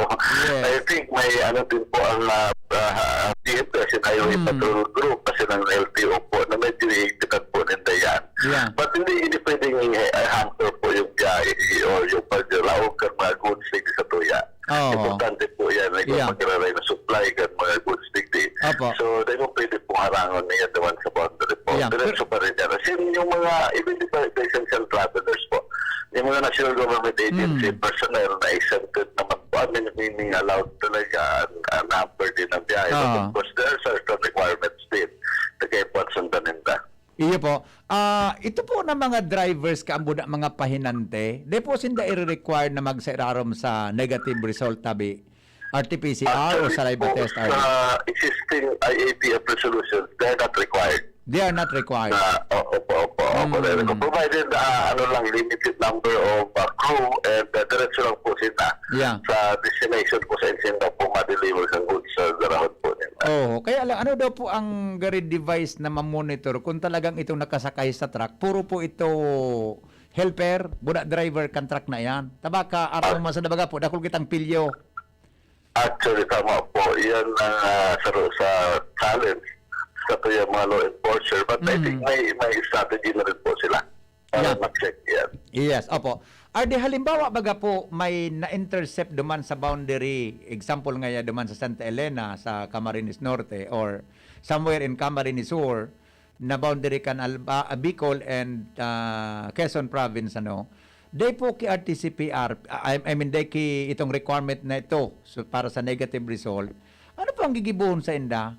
Yes. I think may ano din po ang, ah, ah, P F S and Highway Mm. Patrol Group kasi ng L T O po na medyo hihigpitan po ninda yan. Yeah. But hindi, hindi pwedeng i-, i-hamper po yung biyahe o yung paglaog kan mga goods digdi sa tuya. Oo. Importante po yan, like, Yeah. magraray na supply kan mga goods digdi. Opo. So, di mo pwede pong harangon na yan naman sa boundary po. Yeah. Diretso pa rin yan. As in, yung mga, even the, the essential travelers po, yung mga national government agency Mm. personnel na exempted naman po, I mean, meaning allowed talaga ang, ang hamper din ng biyahe. But Oo. of course, there are certain requirements din na kaipuhan sundan ninda. Iyo po. Ah, ito po na mga drivers ka, ambo na mga pahinante, di po sinda ire-require na magsairarom sa negative result tabi R T P C R o Actually saliva po, test, R D? sa existing I A T F resolutions, they're not required. They are not required. Na, o-, opo, opo, opo, Mm. Rene. Provided, ah, ano lang, limited number of, ah, crew and, ah, diretso lang po sila Yeah. sa destination kung saan sila po ma-deliver ang goods sa darahon po nila. Oo. Kaya lang, ano daw po ang gari device na mamonitor kung talagang itong nakasakay sa truck, puro po ito helper, buda driver kan truck na yan? Tabaka, arang Ah. man sa dabaga po, dakul kitang pilyo. Actually, tama po. Yan ang, ah, sa, sa challenge sa kaya mga law enforcer. But I think Mm. may, may strategy na rin po sila para Yeah. ma-check yan. Yes, opo. R D, halimbawa, baga po, may na-intercept duman sa boundary, example nga ya duman sa Santa Elena, sa Camarines Norte, or somewhere in Camarines Sur, na boundary kan Alba-, ah, Bicol and, ah, Quezon Province, ano? Dai po ki R T C P R, I, I mean, dai ki itong requirement na ito, so, para sa negative result, ano po ang gigibohon sa inda?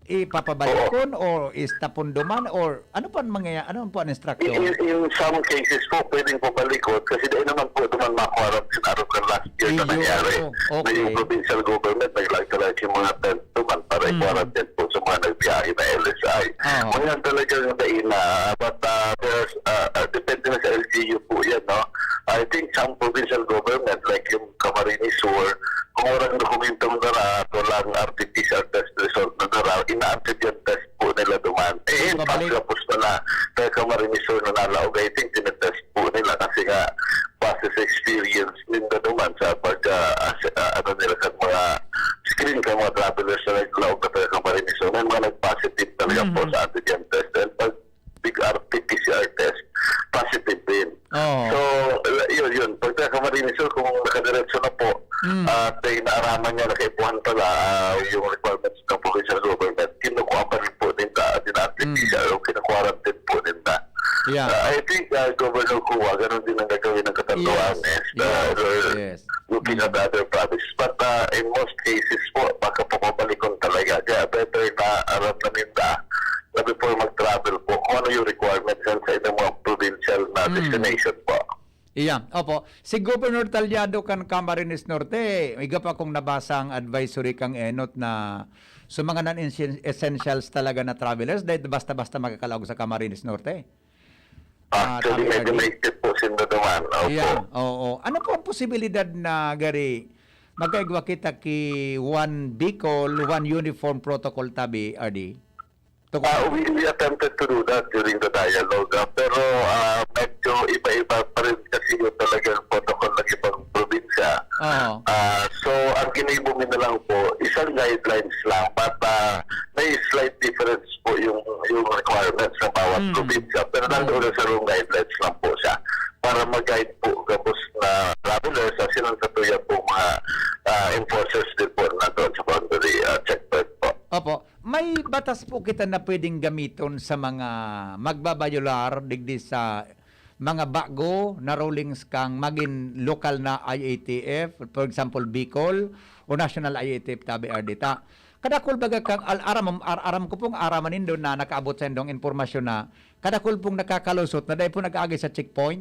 Ipapabalikon o istapon duman or ano po ang mangyaya-, ano po ang instruction? In, in, in some cases po, pwedeng pabalikon kasi dai naman po duman ma-quarantine arog kan last year na Iyo, nangyari. Na yung okay. provincial government naglaag talaga yung mga tent duman para Mm. i-quarantine po sa mga nagbiyahe na L S I. Oo. Mga talagang dai na, but, ah, there's, ah, ah, depende na sa L G U po yan, no? I think some provincial government, like yung Camarines Sur, kung walang dokumentong dara at walang R T P C R test result na dara, ina-antigen test po nila duman. Eh, in fact, Babalik. kapos na na, kaya Camarines Sur na nalaog, I think, tinetest po nila kasi nga, base sa experience ninda duman sa pag, ah, as-, ah, ano nila, sa mga screen, sa mga travelers na naglaog na taga Camarines Sur, may mga nag-positive talaga po Mhm. sa antigen test. And pag big R T P C R test, positive din. Oo. So, yun, yun. Pag taga Camarines Sur, kung nakadiretso na po, Mm. at may naaraman niya na kaipuhan pala, ah, yung requirements ng provincial government, kinukuha pa rin po ninda, din R T P C R, Mm. o kinu-quarantine po ninda. Yeah. Ah, I think, ah, Governor Cua, ganun din ang gagawin ng Catanduanes, Yes. ah, Yes. Yes. looking at Mm. other provinces. But, ah, in most cases po, baka papabalikon talaga. Kaya better na aram na ninda na before mag-travel po kung ano yung requirements yan sa inyong mga provincial na Mm. destination po. Iya, opo. Si Governor Talyado kan Camarines Norte, iga pa kong nabasa ang advisory kang enot na sa mga non-essentials talaga na travelers, dahil basta-basta makakalaog sa Camarines Norte. Ah, Actually, Tabi medyo R D. mahigpit po sinda duman. Opo. Yeah, oo. Ano po ang posibilidad na gari magkaigwa kita ki One Bicol, One Uniform Protocol, Tabi R D? Tungkol Ah, we, we attempted to do that during the dialogue, ah, pero, ah, medyo iba-iba pa rin kasi yung talagang protocol ng ibang probinsya. Oo. Ah, so, ang ginibo mi na lang po, isang guidelines lang, but, ah, may slight difference po yung, yung requirements ng bawat Mm. probinsya. Pero Mm. nandoon sa roong guidelines lang po siya para mag-guide po gabos na travelers sa silang satuya po mga, ah, enforcers din po nandoon sa boundary, ah, checkpoint po. Opo. May batas po kita na pwedeng gamiton sa mga magbabayolar digdi sa mga bago na rulings kan magin lokal na I A T F, for example, Bicol o National I A T F tabi, R D ta. Kadakul baga kan al-, aram, ar-, aram ko pong aram nindo na nakaabot sa indong impormasyon na kadakul pong nakakalusot na dai po nag-aagi sa checkpoint.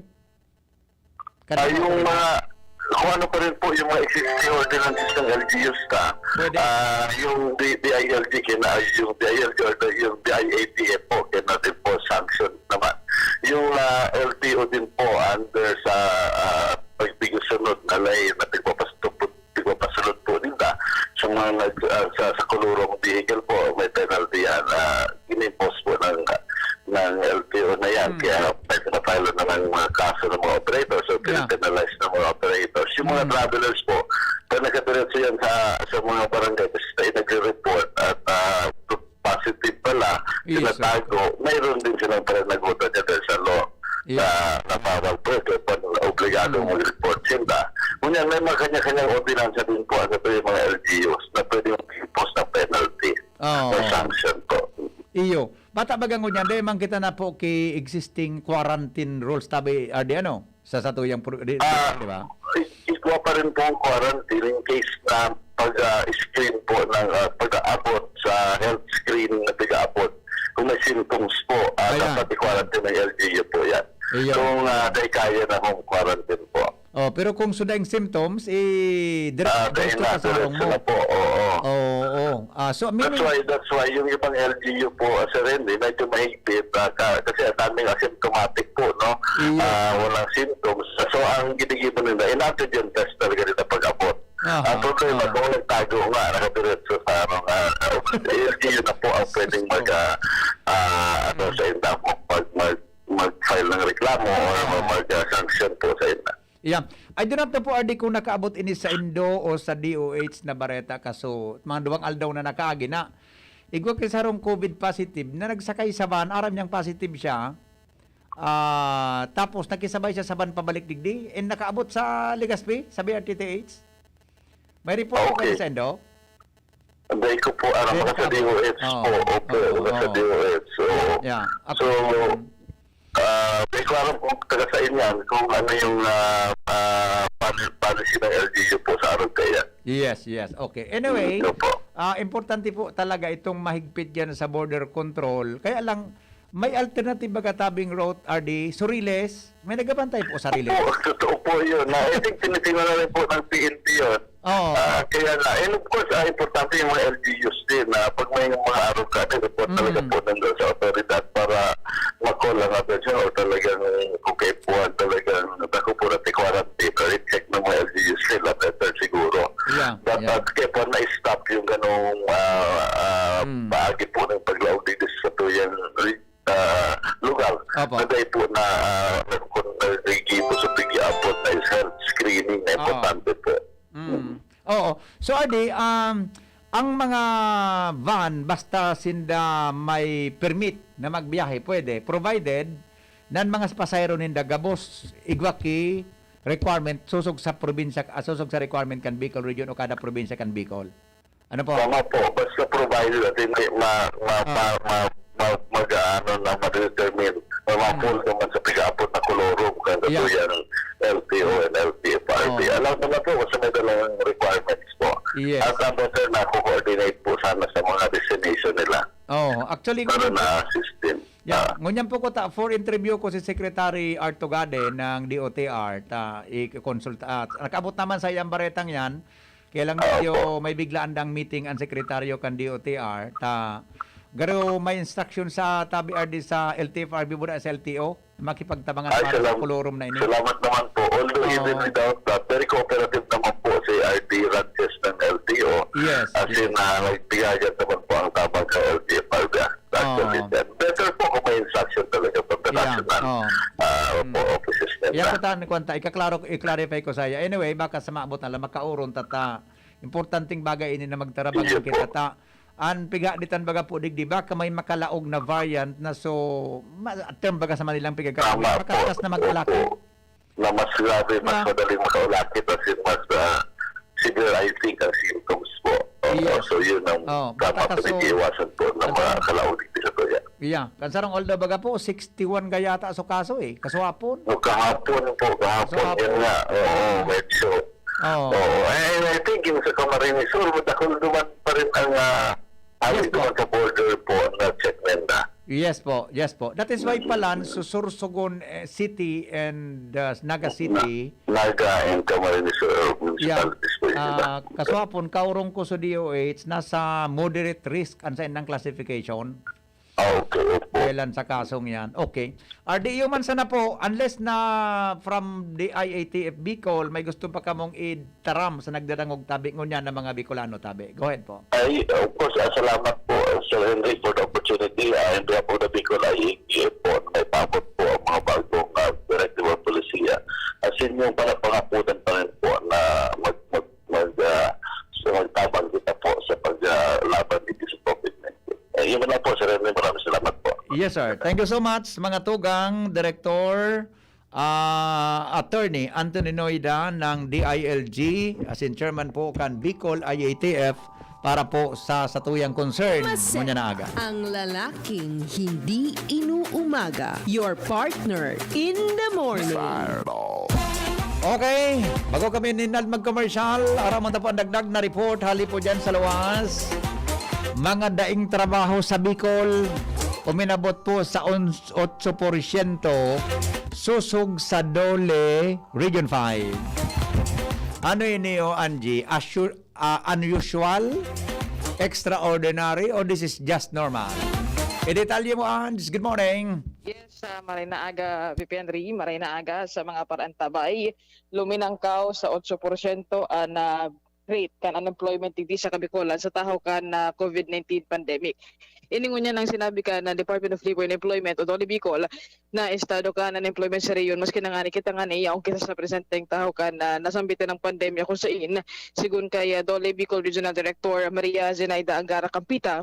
Ay, kadakul yung talaga. Mga, kung ano pa rin po yung mga existing ordinances ng L G Us ta, Pwede. Ah, yung D-, D I L G kina-, yung D I L G or the, yung D I A T F po, cannot impose sanction naman. Yung, ah, L T O din po, under sa, ah, pagpigusunod na lay na pigpapas-, pigpapasunod po ninda sa mga nag-, ah, sa, sa kolorong vehicle po, may penalty yan. Ah, inimpose po ng, ng L T O na yan. Hmm. Kaya pwede na file na ng mga kaso ng mga operators o Yeah. pinapenalize ng mga operators. Yung mga Hmm. travelers po, pag nakadiretso yan sa, sa mga barangay, kasi tayo nagre-report at, ah, positive pala, Yes, sir. tinatago, mayroon din silang pananagutan niya dahil sa law Yeah. na, na bawal po. Kaya pa obligado Mm. mag-report sila. Ngunyan, may mga kanya-kanyang ordinansa din po, ano po yung mga L G Us na pwede mag-impose ng penalty Oo. or sanction po. Iyo. Bata baga ngunyan, dai man kita na po ki existing quarantine rules tabi, R D, ano? Sa satuyang pro-, di, di, Ah, di ba? i-, igwa pa rin po ang quarantine in case na pag, ah, screen po ng, ah, pag-aabot sa health screening na pag-aabot. Kung may symptoms po, ah, Ayan. dapat i-quarantine ng L G U po yan. Ayun. Kung, ah, dai kaya na home quarantine po. Oh, pero kung sudahing symptoms, eh, dire-, Ah, dai diretso na, ka sa harong diretso mo. na po, oo. Oo, oo. Ah, so, That's meaning why, that's why yung ibang L G U po, ah, Sir Henry, medyo mahigpit, ah, ka-, kasi ang daming asymptomatic po, no? Iyo. Ah, walang symptoms. So, ang ginigibo nila, in antigen test talaga nila pag-abot. Aha, Ang problema, aha. kung nagtago nga, nakadiretso sa, ano, nga, ah, L G U na po ang pwedeng mag, ah, ah, ano, Oo. sa inda po, pag mag-, mag-file ng reklamo or Oo. mag, ah, sanction po sa inda. Yeah. I do not know po, R D, kung nakaabot ini sa indo o sa D O H na bareta, kaso mga duwang aldaw na nakaagi na. Igwa ki sarong covid positive na nagsakay sa van, aram niyang positive siya. Ah, tapos nakisabay siya sa van pabalik digdi, and nakaabot sa Legazpi, sa B R T T H. May report po Okay. kayo sa indo? Hindi ko po alam. Hindi Baka sa nakaabot. D O H Oo. po. Opo, Oo, baka sa oo. D O H. Oo. Yeah. So, Ako, ah, hindi ko alam kung taga saan yan, kung ano yung, ah, ah, poli-, policy ng L G U po sa araw kaya. Yes, yes. Okay. Anyway, Opo. ah, importante po talaga itong mahigpit yan sa border control. Kaya lang, may alternative baga tabing route, R D, Soriles. May nagabantay po sa Riles. Opo, totoo po yun. Na, I think tinitingnan na rin po ng P N P yun. Oo. Ah, kaya nga, and of course, ah, importante yung mga L G Us din na pag may mga araw ka, report talaga Mm. po nandun sa otoridad para ma-call ang atensyon o talagang kung kayo po ang talagang naku po natin quarantine, i-check ng mga L G Us sila, better siguro. Yeah, But yeah. at kaya po na-stop yung ganong, ah, ah, Mm. paagi po ng paglaog dito sa tuyang ah, lugar Opo. na dahil po na, ah, kung nagigibos o pigiapon na health screening na Oo. importante po. Mm. Oo. So, Adi, um, ang mga van, basta sinda may permit na magbiyahe, pwede, provided nan mga pasahero ninda gabos, igwa ki requirement, susog sa probinsya, ah, susog sa requirement kan Bicol Region o kada probinsya kan Bicol. Ano po? Tama po. Basta provided at hindi ma-, ma-, Ah. ma-, ma-, ma-, mag-aano na ma-determine na Hmm. ma-fall naman sa pig-aapot na kolorum, kaya Yeah. yan ang L T O and L T F R B. Oh. Alam ko na po kasi may dalang requirements po. Yes. At ang better na ako coordinate po sana sa mga destination nila. Oh, actually, Para ngunyan po, na system. Yeah, Ah. ngunyan po ko ta, for interview ko si Secretary Art Tugade ng D O T R, ta, i-consult, ah, nakaabot naman sa iyang baretang yan, Kaya lang Ah, medyo opo. may biglaan dang meeting ang sekretaryo kan D O T R, ta garo may instruction sa tabi R D sa L T F R B muna sa L T O, makipagtabangan Ay, para sa salam-, kolorum na ini. salamat naman po. Although Oo. even without that, very cooperative naman po si R D Ranches ng L T O. Yes, As yes. in, ah, nagtigagan naman po ang tabang sa L T F R B. Actually, Oo. then, better po kung may instruction talaga from the Yeah, national, oo. ah, Mm. Yan ko tan, kuwan ta, ikaklaro, i-clarify ko saya. Anyway, baka sa maabot na lang, makauron ta ta. Importanteng bagay ini na magtarabang Iyo kita po. ta. An piga ditan baga po digdi, baka may makalaog na variant na so, ma-, term baga sa Manilang pigagkakami, Tama po. makakas na mag-alaki. Opo. Na mas grabe, mas Ah. madaling makaulakit, as in, mas, ah, severe, I think, ang symptoms po. Oo, Yes. so yun ang Oh, dapat matakas, na so, iwasan po ng ang mga sarong kalaog digdi sa tuya. Yeah. Kan sarong although baga po, sixty-one gaya ata so kaso eh. Kaswapon. O, kahapon po, kahapon, Kahapon. yun nga. Oo, Ah. medyo. Oo. Oo. Eh, I think yung sa Camarines Sur, madakol naman pa rin ang, ah, Yes hawig po. naman sa border po na check ninda. Yes po, yes po. That is why pala, Mm. Susursogon, eh, City and, uh, Naga Na-, City. Naga and Camarines Sur Yeah. municipalities po yung iba. Ah, kaswapon, kaurong ko sa D O H, nasa moderate risk ang sa indang classification. Ah, okay, opo. Dahilan sa kasong yan. Okay. R D U man sana po, unless na from the I A T F Bicol, may gusto pa kamong itaram sa nagdadangog tabi ngunyan ng mga Bicolano tabi. Go ahead po. Ay, of course, ah, salamat po, Sir Henry, for the opportunity. Ah, in behalf of the Bicol I A T F po, may paabot po ang mga bagong, ah, corrective polisiya. As in, yung panapangakunan pa rin po na mag-, mag-, mag-, ah, so, magtabang kita po sa pag, ah, laban dito sa COVID nineteen. Eh, yun na lang po, Sir Henry. Maraming salamat po. Yes, sir. Thank you so much, mga tugang, Director, ah, Attorney Anthony Noida ng D I L G, as in chairman po kan Bicol I A T F, para po sa satuyang concern. Mase, ngunyan na aga. Ang lalaking hindi inuumaga. Your partner in the morning. Okay, bago kami ninad mag-commercial, aram mo na po ang dagdag na report, hali po dyan sa luwas. Mga daing trabaho sa Bicol, uminabot po sa ons-, otso porsyento, susog sa DOLE Region five. Ano ini, o, Angie? Assure, ah, unusual? Extraordinary? Or this is just normal? Idetalye mo, Ange. Good morning. Yes, ah, maray na aga, V P Henry. Maray na aga sa mga paraantabay. Luminangkaw sa otso porsyento ang, ah, rate kan unemployment digdi sa Kabikolan sa tahaw kan, ah, COVID nineteen pandemic. Ini ngunyan ang sinabi kan, ah, Department of Labor and Employment o DOLE Bicol na estado kan unemployment sa rehiyon, maski na ngani kita ngani yaon kita sa presenteng tahaw kan, ah, nasambitan ng pandemya, kung sain, sigon kay, ah, DOLE Bicol Regional Director Maria Zenaida Angara Campita,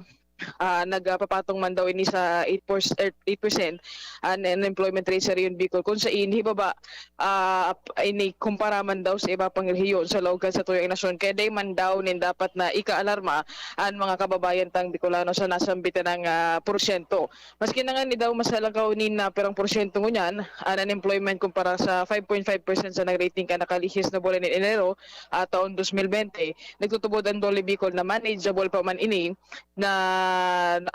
ah, nagpapatong man daw ini sa eight percent, eight percent an unemployment rate sa rehiyon Bicol, kung sain hibaba, ah, ini kumpara man daw sa iba pang rehiyon sa laog kan satuyang nasyon, kaya dai man daw nin dapat na ikaalarma an mga kababayan tang Bicolano sa nasambitan nang, ah, porsyento. Maski na ngani daw mas halangkaw nin, ah, pirang porsyento ngunyan an unemployment kumpara sa five point five percent sa nag-rating kan nakalihis na bulan nin Enero, ah, taon dos mil bente, nagtutubod an DOLE Bicol na manageable pa man ini na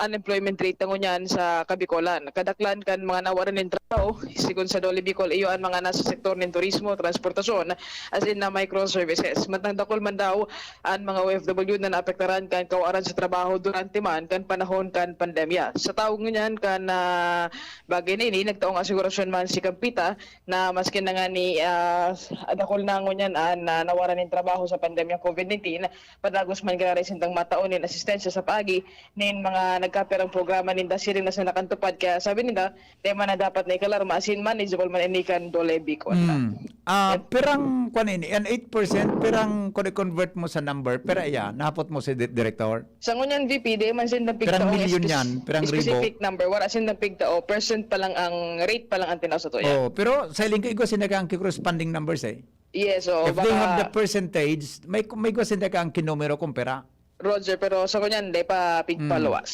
unemployment rate na ngunyan sa Kabikolan. Kadaklan kan mga nawaran nin trabaho, sigon sa DOLE Bicol, iyo an mga nasa sektor nin turismo, transportasyon, as in na microservices. Mantang dakul man daw an mga O F W na naapektaran kan kawaran sa trabaho durante man kan panahon kan pandemya. Sa taog ngunyan kan, ah, bagay na ini, nagtaong asigurasyon man si Campita na maski na ngani, ah, dakul na ngunyan an, ah, nawaran nin trabaho sa pandemya COVID nineteen, padagos man giraray sindang matao nin asistensya sa paagi nin mga nagkapirang programa ninda siring na sa nakantupad. Kaya sabi ninda, tema na dapat na ikalarma, asin manageable man ini kan DOLE Bicol. Mm. Ah, pirang, kwan ini, an eight percent, pirang, kung i-convert mo sa number, pira iya, nahapot mo si di-, Director? Sa ngunyan, V P, di man sindang Pirang pigtao milyon spes-, yan, pirang ribo? specific number, wala sindang pigtao, percent pa lang ang, rate pa lang ang tinaw sa tuya. Oh, pero sa hiling ko, igwa sinda ka ang corresponding numbers eh. Yes, oo, If they baka have the percentage, may, may igwa sinda ka ang kinumero kung pera. Roger, pero sa ngunyan, di pa Hmm. pigpaluwas.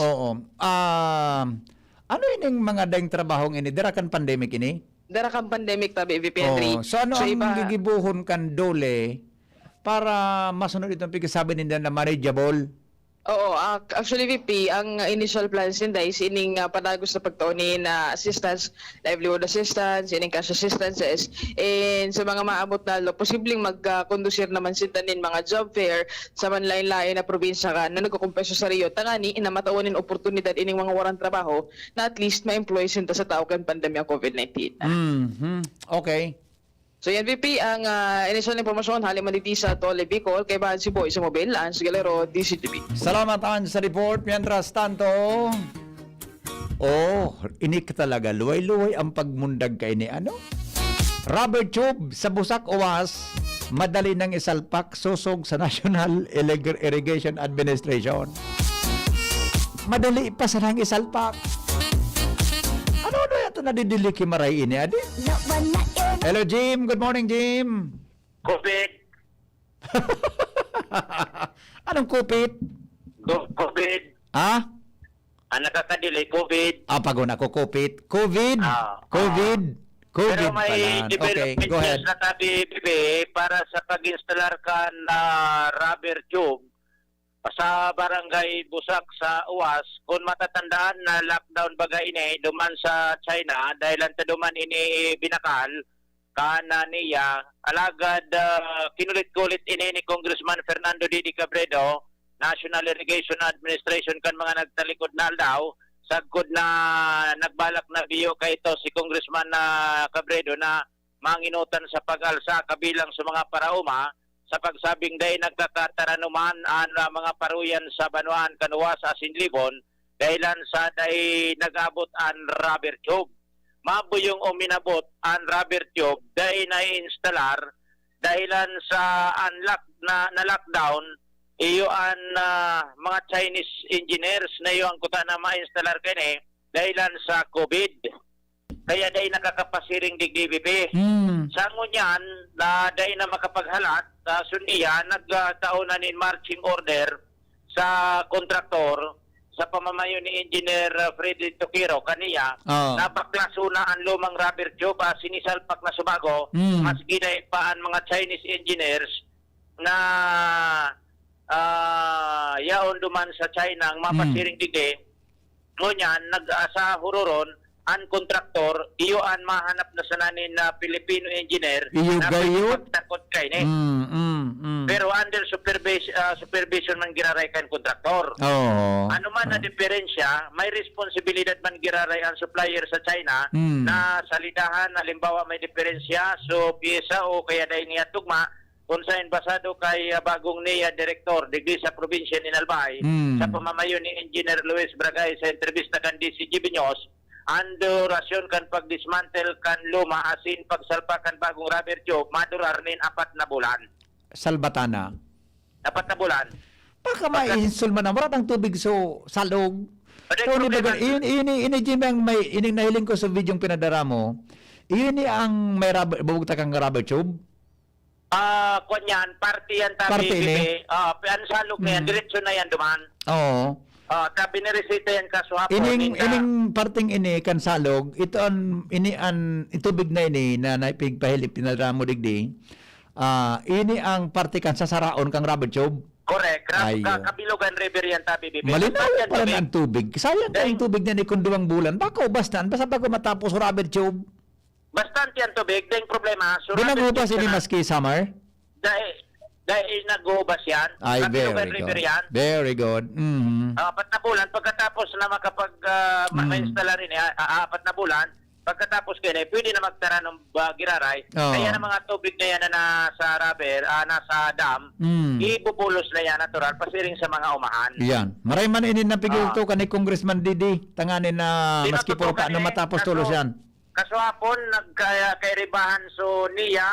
Oo. Ah, ano ining mga daing trabahong ini? Dara kan pandemic ini? Dara kan pandemic, tabi, V P Henry. Oh, so ano So, ang iba gigibohon kan DOLE para masunod itong pagkasabi ninda na manageable? Oo, ac-, actually, V P, ang initial plans ninda is ining, ah, padagos na pagtao nin, ah, assistance, livelihood assistance, ining cash assistances, and sa mga maabot na lo-, posibleng mag, ah, kondusir naman sinda nin mga job fair sa manlain-lain na probinsya ka na nagkukumpeso sa Rio, tangani na matawan nin oportunidad ining mga waran trabaho na at least ma-employ sinda sa taog kan pandemya COVID nineteen. Mhm. Okay. So, yan, V P, ang, ah, inisyal na impormasyon hali man digdi sa DOLE Bicol, kaibahan si Boy sa Mobil, Ans Galero, D Z T V. Salamat, Ans, sa report. Mientras tanto, oh, inik talaga, luway-luway ang pagmundag kaini, ano? Rubber tube sa busak uwas, madali nang isalpak sosog sa National Irrig-, Irrigation Administration. Madali pa sanang isalpak. Ano, ano yato nadidili ki Maray ini, adi? Hello, Jim. Good morning, Jim. Covid. Anong kupit? Go-, covid. Ha? Ang nakakadili, covid. Ah, pag-una ko, kupit. Covid. Ah, Covid. ah. Covid Pero may pala. Okay, development go ahead. news na tabi, Bibi, para sa pag-instalar kan, ah, rubber tube sa barangay Busak sa Uwas. Kung matatandaan na lockdown baga ini, duman sa China, dahil ang taduman ini binakal, kan, ah, niya. Alagad, ah, kinulit-kulit ini ni Congressman Fernando Didi Cabredo, National Irrigation Administration, kan mga nagtalikod na aldaw, sagkod na nagbalak na biyo kaito si Congressman, ah, Cabredo na manginutan sa pag-alsa kabilang sa mga paraoma sa pagsabing dai nagkakataranuman an, ah, mga paruyan sa banwaan kan Uwas asin Libon dahilan sa dai nag-abot an rubber tube. Mabuyong uminabot an rubber tube, dai nai-instalar dahilan sa an lock-, na, na lockdown, iyo an, ah, mga Chinese engineers na iyo ang kuta na ma-instalar kini dahilan sa covid. Kaya dai nakakapasiring digdi, Bibi. Hmm. Sa ngunyan, na dai na makapaghalat, ah, sun iya, nagtao na nin marching order sa kontraktor, sa pamamayo ni Engineer, ah, Freddy Toquero, kaniya, Oo. napaklaso na ang lumang rubber tube, ah, sinisalpak na subago, Mm. maski dai pa ang mga Chinese engineers na, ah, yaon duman sa China ang Mm. mapasiring digdi. Ngunyan, nag-, ah, sa huroron, an kontraktor, iyo an mahanap na sana nin, ah, Filipino engineer Iyo na gayo? pwede magtakod kaini. Mm, mm, mm. Pero under supervis-, ah, supervision man giraray kan kontraktor. Oo. Ano man na Ah. diferensya, may responsibilidad man giraray ang supplier sa China Mm. na salidahan, halimbawa may diferensya, so pyesa o kaya dai niya tugma, kung sain basado kay, ah, bagong niya direktor digdi sa probinsya nin Albay, Mm. sa pamamayo ni Engineer Luis Bragay sa entrevista kan D C G B News, an durasyon kan pagdismantle kan luma asin pagsalpak kan bagong rubber tube madurar nin apat na bulan. Salbatana. Apat na bulan. Baka Pagka- maihinsul man ang, wala tang tubig so salog. Ano yung Tony problema? Bagan, ini, ini, ini, Jimmy, ang may, ini nahiling ko sa video yung pinadara mo. Ini ang may rubber, bubugtak ang rubber tube? Ah, kwan yan, parte yan, tabi, Parte ini? Bibi. Ah, pi-, ang salog na yan, Hmm. diretso na yan, duman. Oo. Ah, tabi ni Resita yan, kaso hapon, Ining, ninda. ining parteng ini kan salog, ito an, ini an, itubig na ini na naipigpahilip, pinadara mo digdi. Ah, ini ang parte kan sasaraon kang rubber tube. Correct. Gra-, Ayo. ka-, Kabilugan River yan, tabi, Bibi. Malinaw Basta yan, pa rin tabi. ang tubig. Sayang Dahil kayong tubig na ni kung duwang bulan. Bako, basta, basta bago matapos rubber tube. Bastante ang tubig. Dahil problema, so Di rubber naghupas tube ini na. maski summer? Dahil, dahil naghuhubas yan. Ay, Kabilugan very River good. yan. Very good. Mhm. Ah, apat na bulan, pagkatapos na makapag, ah, ma-, Mm. ma-install rin, eh, ah, ah, apat na bulan, pagkatapos kayo na, pwede na magtara ng ba-, giraray. Oo. Kaya ang mga tubig na yan na nasa rubber, ah, nasa dam, Mm. ibubulos na yan, natural, pasiring sa mga umahan. Yan. Maray man ini napigil Ah. to, kani Congressman Didi, tanganin na Di maski puro matutukan paano eh. matapos Kaso, tulos yan. kaso hapon, nagkaya-, kairibahan so niya,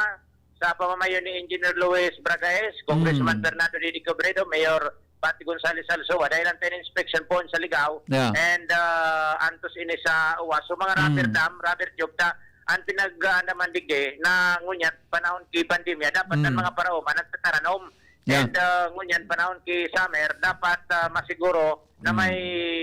sa pamamayo ni Engineer Luis Bragaez, Congressman Mm. Fernando Didi Cabredo, Mayor Patty Gonzales Alzoa, dahil ang ten inspection po sa Ligao, Yeah. and, ah, antos ini sa Uwas. So, mga rubber Mm. dam, rubber tube, ta, ang pinag-aanaman digdi, na ngunyan, panahon ki pandemya, dapat ang Mm. mga paraoma, nagtataranom. Yeah. And, ah, ngunyan, panahon ki summer, dapat, ah, masiguro na Mm. may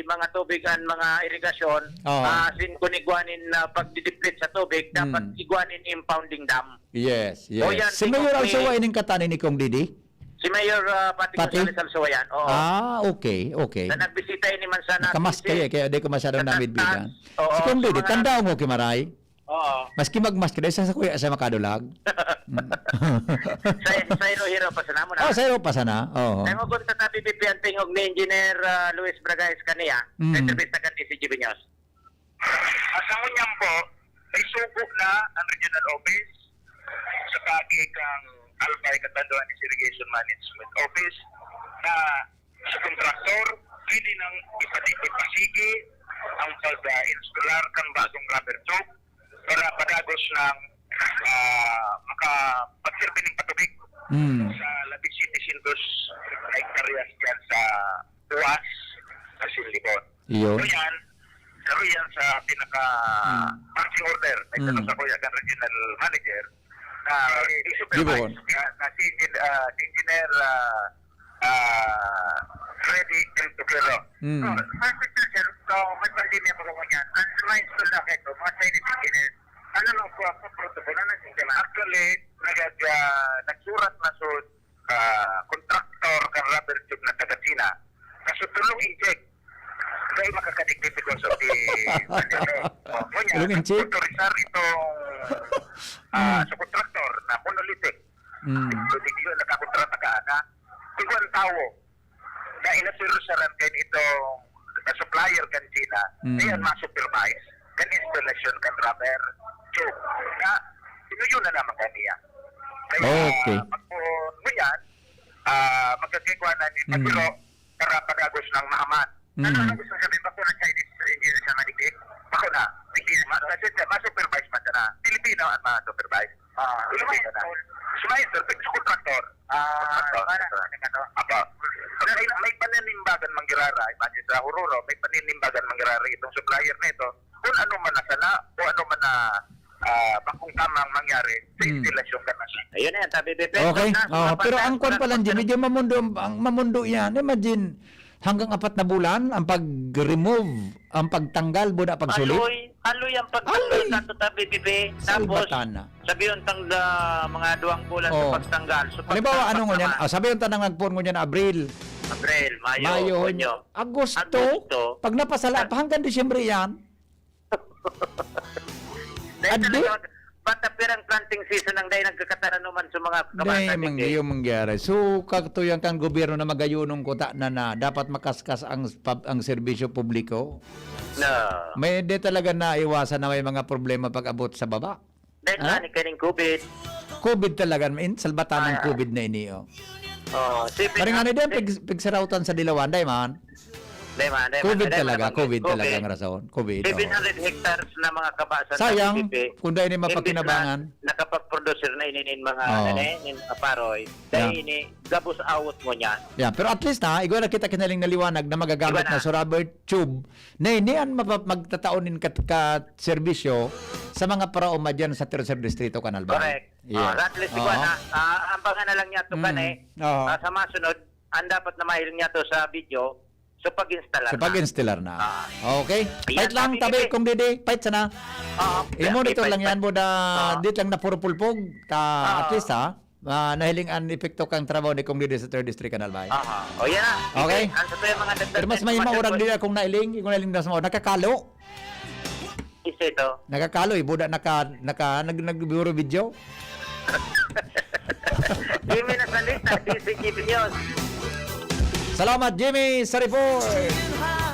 mga tubig ang mga irigasyon, Oo. ah, sin kun igwa nin, ah, pagdideplete sa tubig, dapat Mm. igwa nin impounding dam. Yes, O yes. yan, Si Mayor tingog ni Alzoa ining katanin ni Kong Didi? Si Mayor, ah, Patty Patty? Gonzales Alzoa yan, oo. Ah, okay, okay. Na nagbisita ini man sana Nakamask si kayo, kaya di ko masyadong Sa namidbigan. taas. Oo, Si Kong sa Didi, mga tandaan mo, Kimaray? Oo. Maski magmask ka, dahil sa, sa kuya siya makadulag. Mm. Sa, sa Iloilo pa sana mo na. Oh, sa Iloilo pa sana. Oo. Ay, mo kung tatabi pipian tingog ni Engineer, ah, Luis Bragais kaniya, Mm. sa entrevista kan D C G B News. Ah, sa ngunyan po, may sugo na ang regional office sa pagi kang Albay Catanduanes Irrigation Management Office na sa kontraktor, pwede nang ipadi-, ipasigi ang pag-instalar kan bagong rubber tube para padagos ng Ah, makapagsilbi ning patubig Hmm. sa labing siyete syentos na hektaryas dyan sa Buas, sa Sinlibon. Iyo. So yan, so yan sa pinaka Hmm. marching order. May Hmm. tanong sa kuya, kan regional manager, na i-supervise Di ba? na, na si Engin-, ah, si Engineer, ah, ah, Freddy M. Tuquero. Hmm. So, first question, sir, so, may pandemya pa ba yan? Ang mga install na ito, mga Chinese engineers, ano lang po ang protocol? Ano ang sistema? Actually, nag-, ah, nagsurat na so, ah, contractor kan rubber tube na taga China. Kaso tulong inject. Dahil makakadigdi because of the pandemic. Oh, ngunyan, Tulong inject? autorisar itong, ah, Hmm. sa contractor na monolithic. Hmm. So, di yun, nakakontrata ka na. Tigwan tawo na inasurusaran kan itong na supplier kan China, Hmm. ayan, ma-supervise kan installation kan rubber tube. Na, sinuyo na naman kaniya. Kaya, Okay. pag po, ngunyan, ah, magkakikuha na ni Hmm. Pagiro para pag-agos ng mahaman. Ano Hmm. ang gusto sabihin? Bako na Chinese engineer siya madigdi? Bako na. Hindi na ma-, ma-, ma-supervise man siya na. Pilipino ang ma-supervise. Ah, Pilipino na. Sumayon, sir. Pag sa contractor. Ah, Contractor, para contractor. Ano? Apo. May, may paninimbagan manggirara. Imagine sa Hururo, may paninimbagan manggirara itong supplier na ito. Kung ano man na sana, kung ano man na, ah, bakong tamang mangyari sa Hmm. installation ka na siya. Ayun na yan, sabi, Pepe. Okay. Tapos na, Oh, pero ang kwan pa lang, Jimmy, medyo mamundo ang, ang mamundo yan. Imagine, hanggang apat na bulan ang pag-remove, ang pagtanggal, buda pagsulit. Aloy, aloy ang pagtanggal Aloy! sa tuta, B B B. Tapos, Salbatan na. sabi yung tangga, mga duwang bulan Oh. sa pagtanggal. So, Halimbawa, pagtanggal ano ngunyan? naman. Ah, sabi yung tanang nagpuon ngunyan, Abril. Abril, Mayo, Mayo, Hunyo. Agosto. Agosto. Pag napasala Ah. pa, hanggang Disyembre yan. Dahil Adi? talaga, bata pirang planting season ang dahil nagkakataranuman sa mga Dai, kabata, mang-, digdi. iyo mangyari. So, katuyan kang gobyerno na magayunong kuta na, na dapat makaskas ang pub-, ang serbisyo publiko. No. May, di talaga naiwasan na may mga problema pag-abot sa baba. Dahil Ha? nga ni kaning COVID. COVID talaga, in, salbatan ng Ah. COVID na ini, oh. Oh, si Pare nga na din, pig-, pigsarautan sa Dilawan, dai man. Dai man, dai man, COVID dai man talaga, ang COVID talaga ang rason. COVID, seven hundred oo. hectares na mga kabasan sa Sayang, P P P. kung dai ni Imbis na mapakinabangan. nakapag-produce na ini nin mga, Oo. ano, nin mga paroy, dai Yeah. ini gabos awot mo niya. Yeah, pero at least, ha, igwa na kita kinaling naliwanag na magagamit Iba na. na sa rubber tube na ini ang mapa-, magtatao nin kat-, kat-, serbisyo sa mga paraoma dyan sa Tercer Distrito, Canal Bay. Correct. Yeah. Ah, at least, Oo. igual na, ah, ambangan na lang niya to Mm. kan eh. Oo. Ah, sa masunod, ang dapat na mahiling niya to sa video, so pag-install So, na. pag-install na. Ah. Okay. Ayan, Pait lang, sabi tabi, ni kung didi, pait sana. Oo. I-monitor Pait, lang pait. yan, buda, Oo. di lang na puro pulpog. Ta, Oo. at least, ha? Ah, nahiling an epekto kang trabaho ni Kong Didi sa Third District, Canal Bay. Aha. O, yan na. Okay. Sige, ang sa tuwing mga dagdag Pero mas na may information maurag po. Didi akong nailing, kung nailing na sa mga, nakakalo. Isa ito. Nakakalo, eh. Buda naka, naka, nag-, nag-video. Jimmy Nasalita, D C G B News. Salamat, Jimmy, sa report.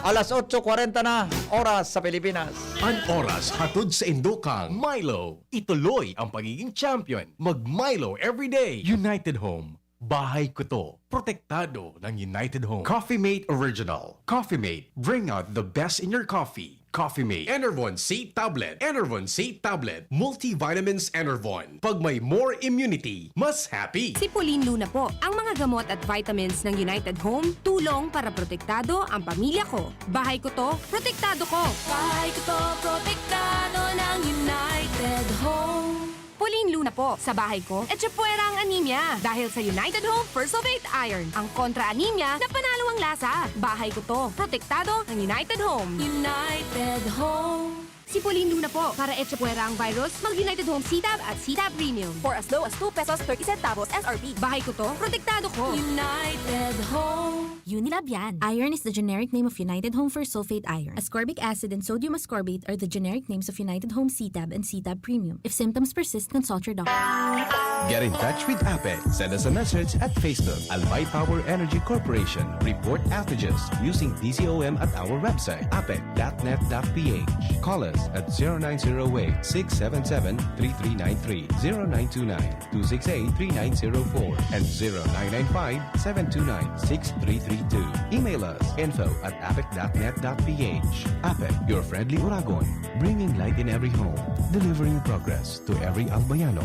Alas otso kwarenta na, oras sa Pilipinas. An oras hatod sa indokang Milo. Ituloy ang pagiging champion. Mag Milo everyday. United Home. Bahay ko to. Protektado ng United Home. Coffee Mate Original. Coffee Mate. Bring out the best in your coffee. Coffee Mate. Enervon C Tablet. Enervon C Tablet. Multivitamins Enervon. Pag may more immunity, mas happy. Si Pauline Luna po. Ang mga gamot at vitamins ng United Home, tulong para protektado ang pamilya ko. Bahay ko to, protektado ko. Bahay ko to, protektado ng United Home. Pauline Luna po, sa bahay ko, etchepuera ang anemia. Dahil sa United Home First of Eight Iron, ang kontra anemia na panalo ang lasa. Bahay ko to, protektado ng United Home. United Home. Si Pauline Luna po, para etchepuera ang virus, mag United Home C-Tab at C-Tab Premium. For as low as two pesos thirty centavos S R P. Bahay ko to, protektado ko. United Home. Unilab yan. Iron is the generic name of United Home First Sulfate Iron. Ascorbic acid and sodium ascorbate are the generic names of United Home C-Tab and C-Tab Premium. If symptoms persist, consult your doctor. Get in touch with APEC. Send us a message at Facebook, Albay Power Energy Corporation. Report outages using D C O M at our website, apec dot net dot P H. Call us at zero nine zero eight, six seven seven, three three nine three, zero nine two nine, two six eight, three nine zero four, and zero nine nine five, seven two nine, six three three. Email us info at apec dot net dot ph. APEC, your friendly Uragon, bringing light in every home, delivering progress to every Albayano.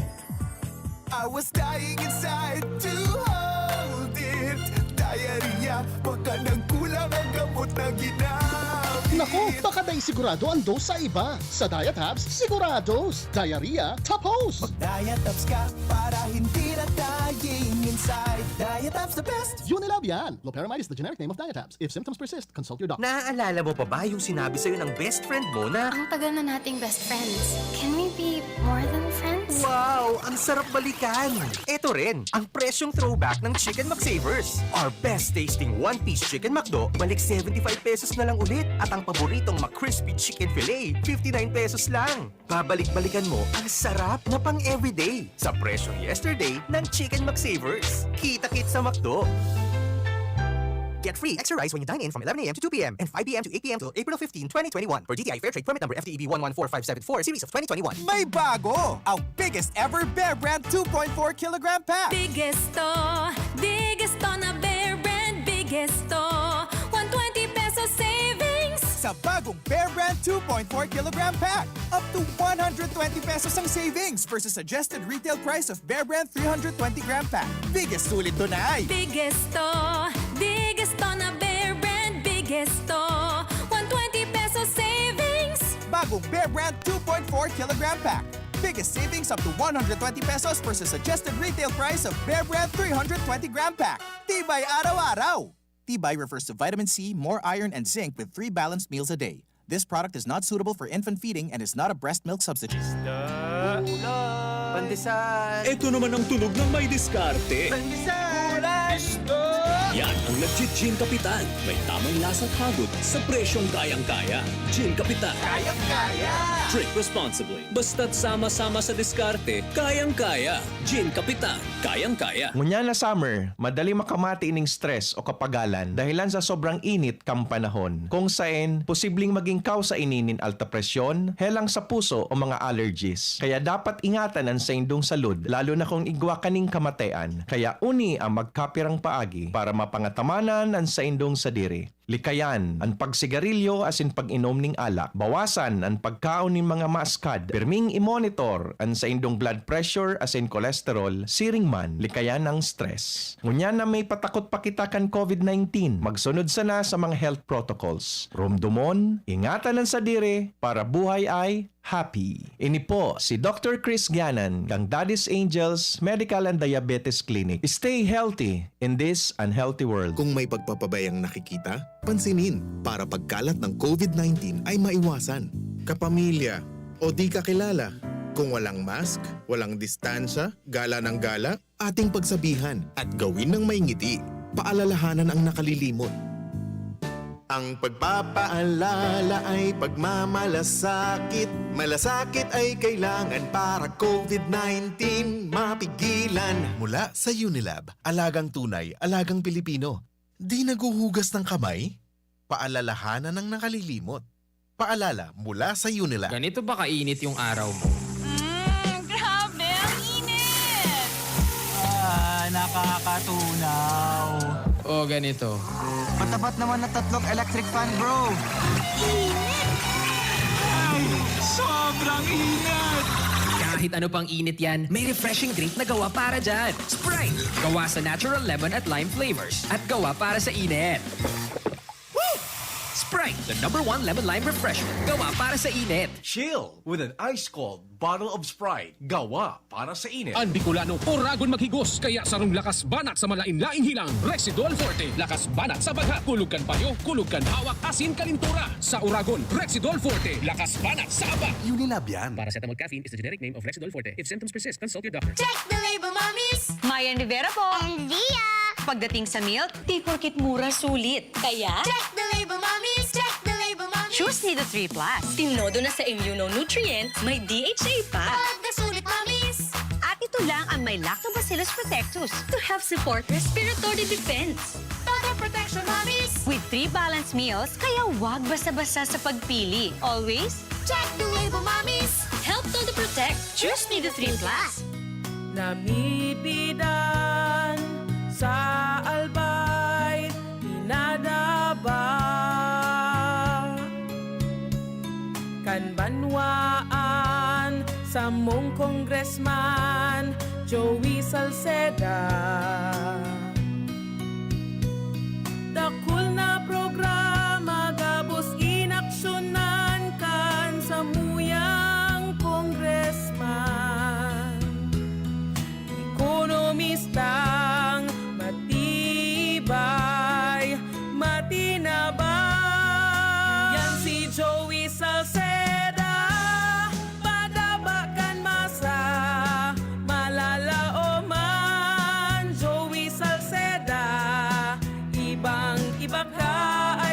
I was dying inside to hold it. Diarrhea, baka nagkulang ang gamot na ginamit. Naku, baka dai sigurado ang dose sa iba. Sa Diatabs, sigurados. Diarrhea, tapos! Mag-Diatabs ka para hindi na dying inside. Diatabs the best! Unilab yan. Loperamide is the generic name of Diatabs. If symptoms persist, consult your doctor. Naaalala mo pa ba yung sinabi sa'yo ng best friend mo na, Ang tagal na nating best friends. Can we be more than friends? "Wow, ang sarap balikan!" Eto rin, ang presyong throwback ng Chicken McSavers. Our best tasting one-piece Chicken McDo, balik seventy-five pesos na lang ulit. At ang paboritong McCrispy Chicken Fillet, fifty-nine pesos lang. Babalik-balikan mo ang sarap na pang-everyday sa presyong yesterday ng Chicken McSavers. Kita-kit sa McDo! Get free extra rice when you dine in from eleven a.m. to two p.m. and five p.m. to eight p.m. till April fifteen, twenty twenty-one, per D T I Fair Trade Permit Number F T E B one one four five seven four, Series of twenty twenty-one. May bago! Ang biggest ever Bear Brand two point four kilogram pack! Biggest to, biggest to na Bear Brand, biggest to. One twenty pesos savings. Sa bagong Bear Brand two point four kilogram pack, up to one hundred twenty pesos ang savings versus suggested retail price of Bear Brand three hundred twenty gram pack. Biggest sulit to na ay! Biggest to, biggest to na Bear Brand, biggest to. One twenty pesos savings. Bagong Bear Brand two point four kilogram pack. Biggest savings up to one hundred twenty pesos versus suggested retail price of Bear Brand three hundred twenty gram pack. Tibay araw-araw! Tibay refers to vitamin C, more iron, and zinc with three balanced meals a day. This product is not suitable for infant feeding and is not a breast milk substitute. Pandesal! Ito naman ang tunog ng may diskarte. Pandesal! Yan ang nagji-Gin Kapitan. May tamang lasa at hagod sa presyong kayang-kaya. Gin Kapitan. Kayang-kaya! Drink responsibly. Basta't sama-sama sa diskarte, kayang-kaya. Gin Kapitan. Kayang-kaya. Ngunyan na summer, madali makamati ining stress o kapagalan dahilan sa sobrang init kan panahon, kung saen posibleng maging kausa ini nin alta presyon, helang sa puso o mga allergies. Kaya dapat ingatan an saindong salud, lalo na kung igwa kaning kamatean. Kaya uni ang magkapirang paagi para mapangatamanan an saindong sadiri. Likayan an pagsigarilyo asin pag-inom nin alak. Bawasan an pagkaon nin mga maaskad. Pirming i-monitor an saindong blood pressure asin cholesterol siring man likayan ang stress. Ngunyan na may patakot pa kita kan COVID nineteen, magsunod sana sa mga health protocols. Rumdomon, ingatan an sadiri para buhay ay happy. Ini po si Doctor Chris Gianan kan Daddy's Angels Medical and Diabetes Clinic. Stay healthy in this unhealthy world. Kung may pagpapabayang nakikita, pansinin para pagkalat ng COVID nineteen ay maiwasan. Kapamilya o di kakilala, kung walang mask, walang distansya, gala ng gala, ating pagsabihan at gawin ng may ngiti. Paalalahanan ang nakalilimot. Ang pagpapaalala ay pagmamalasakit. Malasakit ay kailangan para COVID nineteen mapigilan. Mula sa Unilab, alagang tunay, alagang Pilipino. Di naghuhugas ng kamay? Paalalahanan ng nakalilimot. Paalala mula sa Unilab. Ganito ba kainit yung araw mo? Mm, grabe, ang init! Ah, nakakatunaw. O ganito. Patapat naman na tatlong electric fan, bro. Ay, sobrang init! Kahit ano pang init yan, may refreshing drink na gawa para dyan. Sprite! Gawa sa natural lemon at lime flavors at gawa para sa init. Sprite, the number one lemon lime refreshment. Gawa para sa init. Chill with an ice-cold bottle of Sprite. Gawa para sa init. An Bicolano, oragon maghigos, kaya sarong lakas banat sa malain-laing hilang, Rexidol Forte. Lakas banat sa baghat, kulog kan payo, kulog kan hawak, asin kalintura. Sa oragon, Rexidol Forte. Lakas banat sa aba. Unilab yan. Paracetamol caffeine is the generic name of Rexidol Forte. If symptoms persist, consult your doctor. Check the label, mommies! Maya and Rivera po! And Zia! Pagdating sa milk, di porkit mura, sulit. Kaya, check the label, mommies! Check the label, mommies! Choose Nido three plus. Tinodo na sa inyo no nutrient, may D H A pa. Pag nasulit, mommies! At ito lang ang may Lactobacillus protectus to help support respiratory defense. Total protection, mommies! With three balanced meals, kaya wag basta-basta sa pagpili. Always, check the label, mommies! Help Todo Protect. Choose Nido three plus. Namipidan sa Albay, Tamong Congressman Joey Salceda. Dakul na programa gabos inaksyonan kan samuyang congressman. Ekonomistang matibay, matinabang. Yan si Joey Salceda. Pagaba kan masa, malalaoman, Joey Salceda. Ibang-iba ka,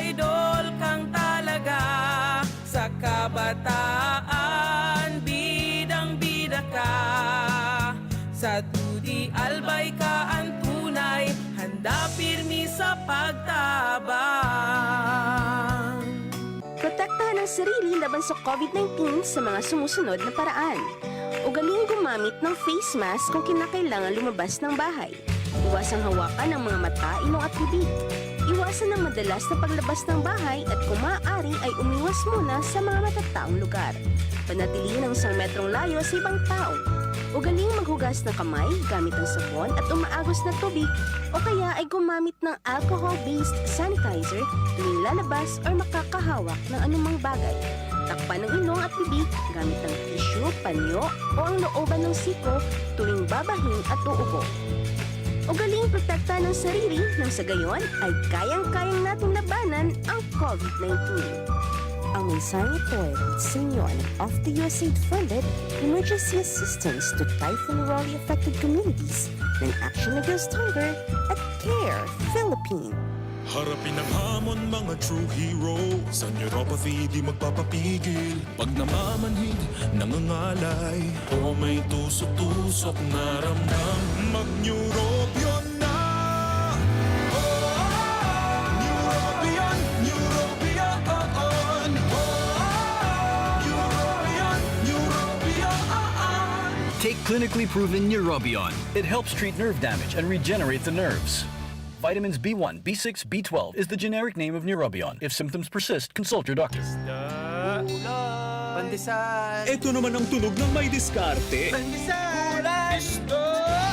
idol kang talaga. Sa kabataan, bidang-bida ka. Sa T D Albay ka an tunay, handa pirmi sa pagtabang. Protektahan ang sarili laban sa COVID nineteen sa mga sumusunod na paraan. Ugaling gumamit ng face mask kung kinakailangan lumabas ng bahay. Iwasang hawakan ang mga mata, ilong at bibig. Iwasan ang madalas na paglabas ng bahay at kung maaari ay umiwas muna sa mga matataong lugar. Panatilihin ang isang metrong layo sa ibang tao. Ugaling maghugas ng kamay gamit ang sabon at umaagos na tubig o kaya ay gumamit ng alcohol-based sanitizer tuwing lalabas or makakahawak ng anumang bagay. Takpan ang ilong at bibig gamit ng tissue, panyo o ang looban ng siko tuwing babahing at uubo. Ugaling protektahan ang sarili nang sa gayon ay kayang-kayang natin labanan ang COVID nineteen. Ang mensaheng ito ay hatid sa inyo ng Off the U S A I D funded emergency assistance to Typhoon Rolly affected communities ng Action Against Hunger at Care Philippines. Harapin ang hamon, mga true hero. Sa neuropathy, di magpapapigil. Pag namamanhid, nangangalay, o may tusok-tusok na ramdam, mag-Neurobion na! Oh, Neurobion, Neurobion, oh, oh. Neurobion, Neurobion, oh, oh. Take clinically proven Neurobion. It helps treat nerve damage and regenerate the nerves. Vitamins B one, B six, B twelve is the generic name of Neurobion. If symptoms persist, consult your doctor. Pandesal. Ito naman ang tunog ng may diskarte. Pandesal.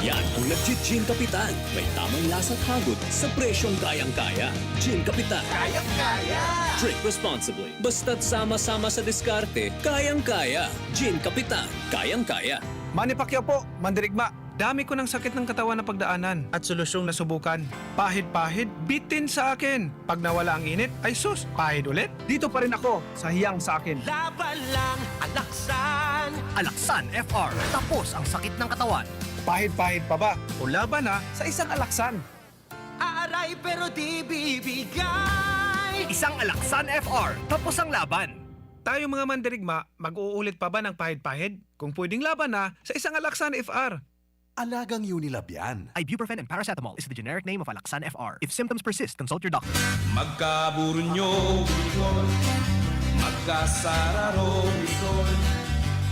Yan ang nagji-Gin Kapitan. May tamang lasa at hagod sa presyong kayang-kaya. Gin Kapitan. Kayang-kaya. Drink responsibly. Basta't sama-sama sa diskarte, kayang-kaya. Gin Kapitan. Kayang-kaya. Manny Pacquiao po, mandirigma. Dami ko ng sakit ng katawan na pagdaanan at solusyong nasubukan. Pahid-pahid, bitin sa akin. Pag nawala ang init, ay sus, pahid ulit. Dito pa rin ako sa hiyang sa akin. Laban lang, Alaksan. Alaksan F R. Tapos ang sakit ng katawan. Pahid-pahid pa ba? O laban na sa isang Alaksan. Aaray pero di bibigay. Isang Alaksan F R. Tapos ang laban. Tayo mga mandirigma, mag-uulit pa ba ng pahid-pahid? Kung pwedeng laban na sa isang Alaksan F R. Alagang Unilab yan. Ibuprofen and paracetamol is the generic name of Alaksan F R. If symptoms persist, consult your doctor. Magkaburunyo, magkasararo,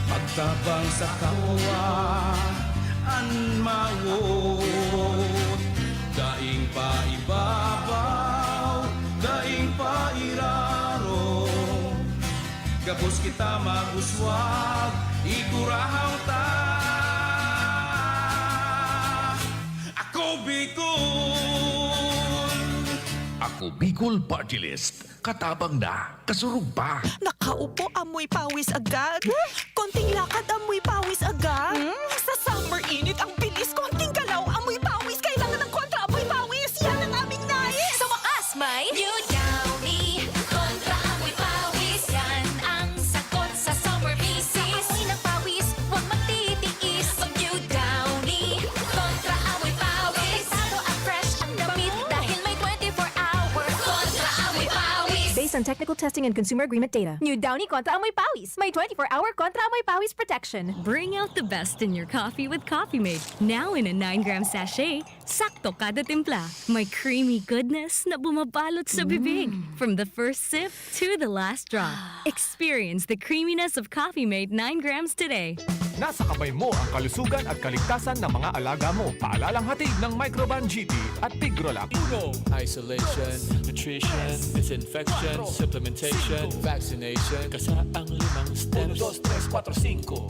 magtabang sa kapwa, an mawot. Daing pa ibabaw, daing pa iraro. Gabos kita mag-uswag, igurahaw ta. Ako Bicol! Ako Bicol Party List. Katabang na, kasurog pa. Nakaupo, amoy pawis agad. Konting lakad, amoy pawis agad. Sa summer init, ang bilis. Konting galaw, amoy pawis. Kailangan ng kontra amoy pawis. Yan ang aming nais. Sa wakas, may New Downy. Kontra amoy pawis. Yan ang sagot sa summer misis. Amoy ng pawis, huwag magtitiis. Mag New Downy. Kontra amoy pawis. Protektado at fresh ang damit dahil may twenty-four hour kontra amoy pawis. Based on technical testing and consumer agreement data. New Downy kontra amoy pawis. May twenty-four hour kontra amoy pawis protection. Bring out the best in your coffee with Coffee Mate. Now in a nine gram sachet, sakto kada timpla. May creamy goodness na bumabalot sa bibig. From the first sip to the last drop. Experience the creaminess of Coffee Mate nine grams today. Nasa kamay mo ang kalusugan at kaligtasan ng mga alaga mo. Paalalang hatid ng Microban G T at Tigrolac. Uno, isolation, nutrition, disinfection, supplementation, vaccination. Kasa ang limang steps. Uno, dos, tres, kuwatro, singko.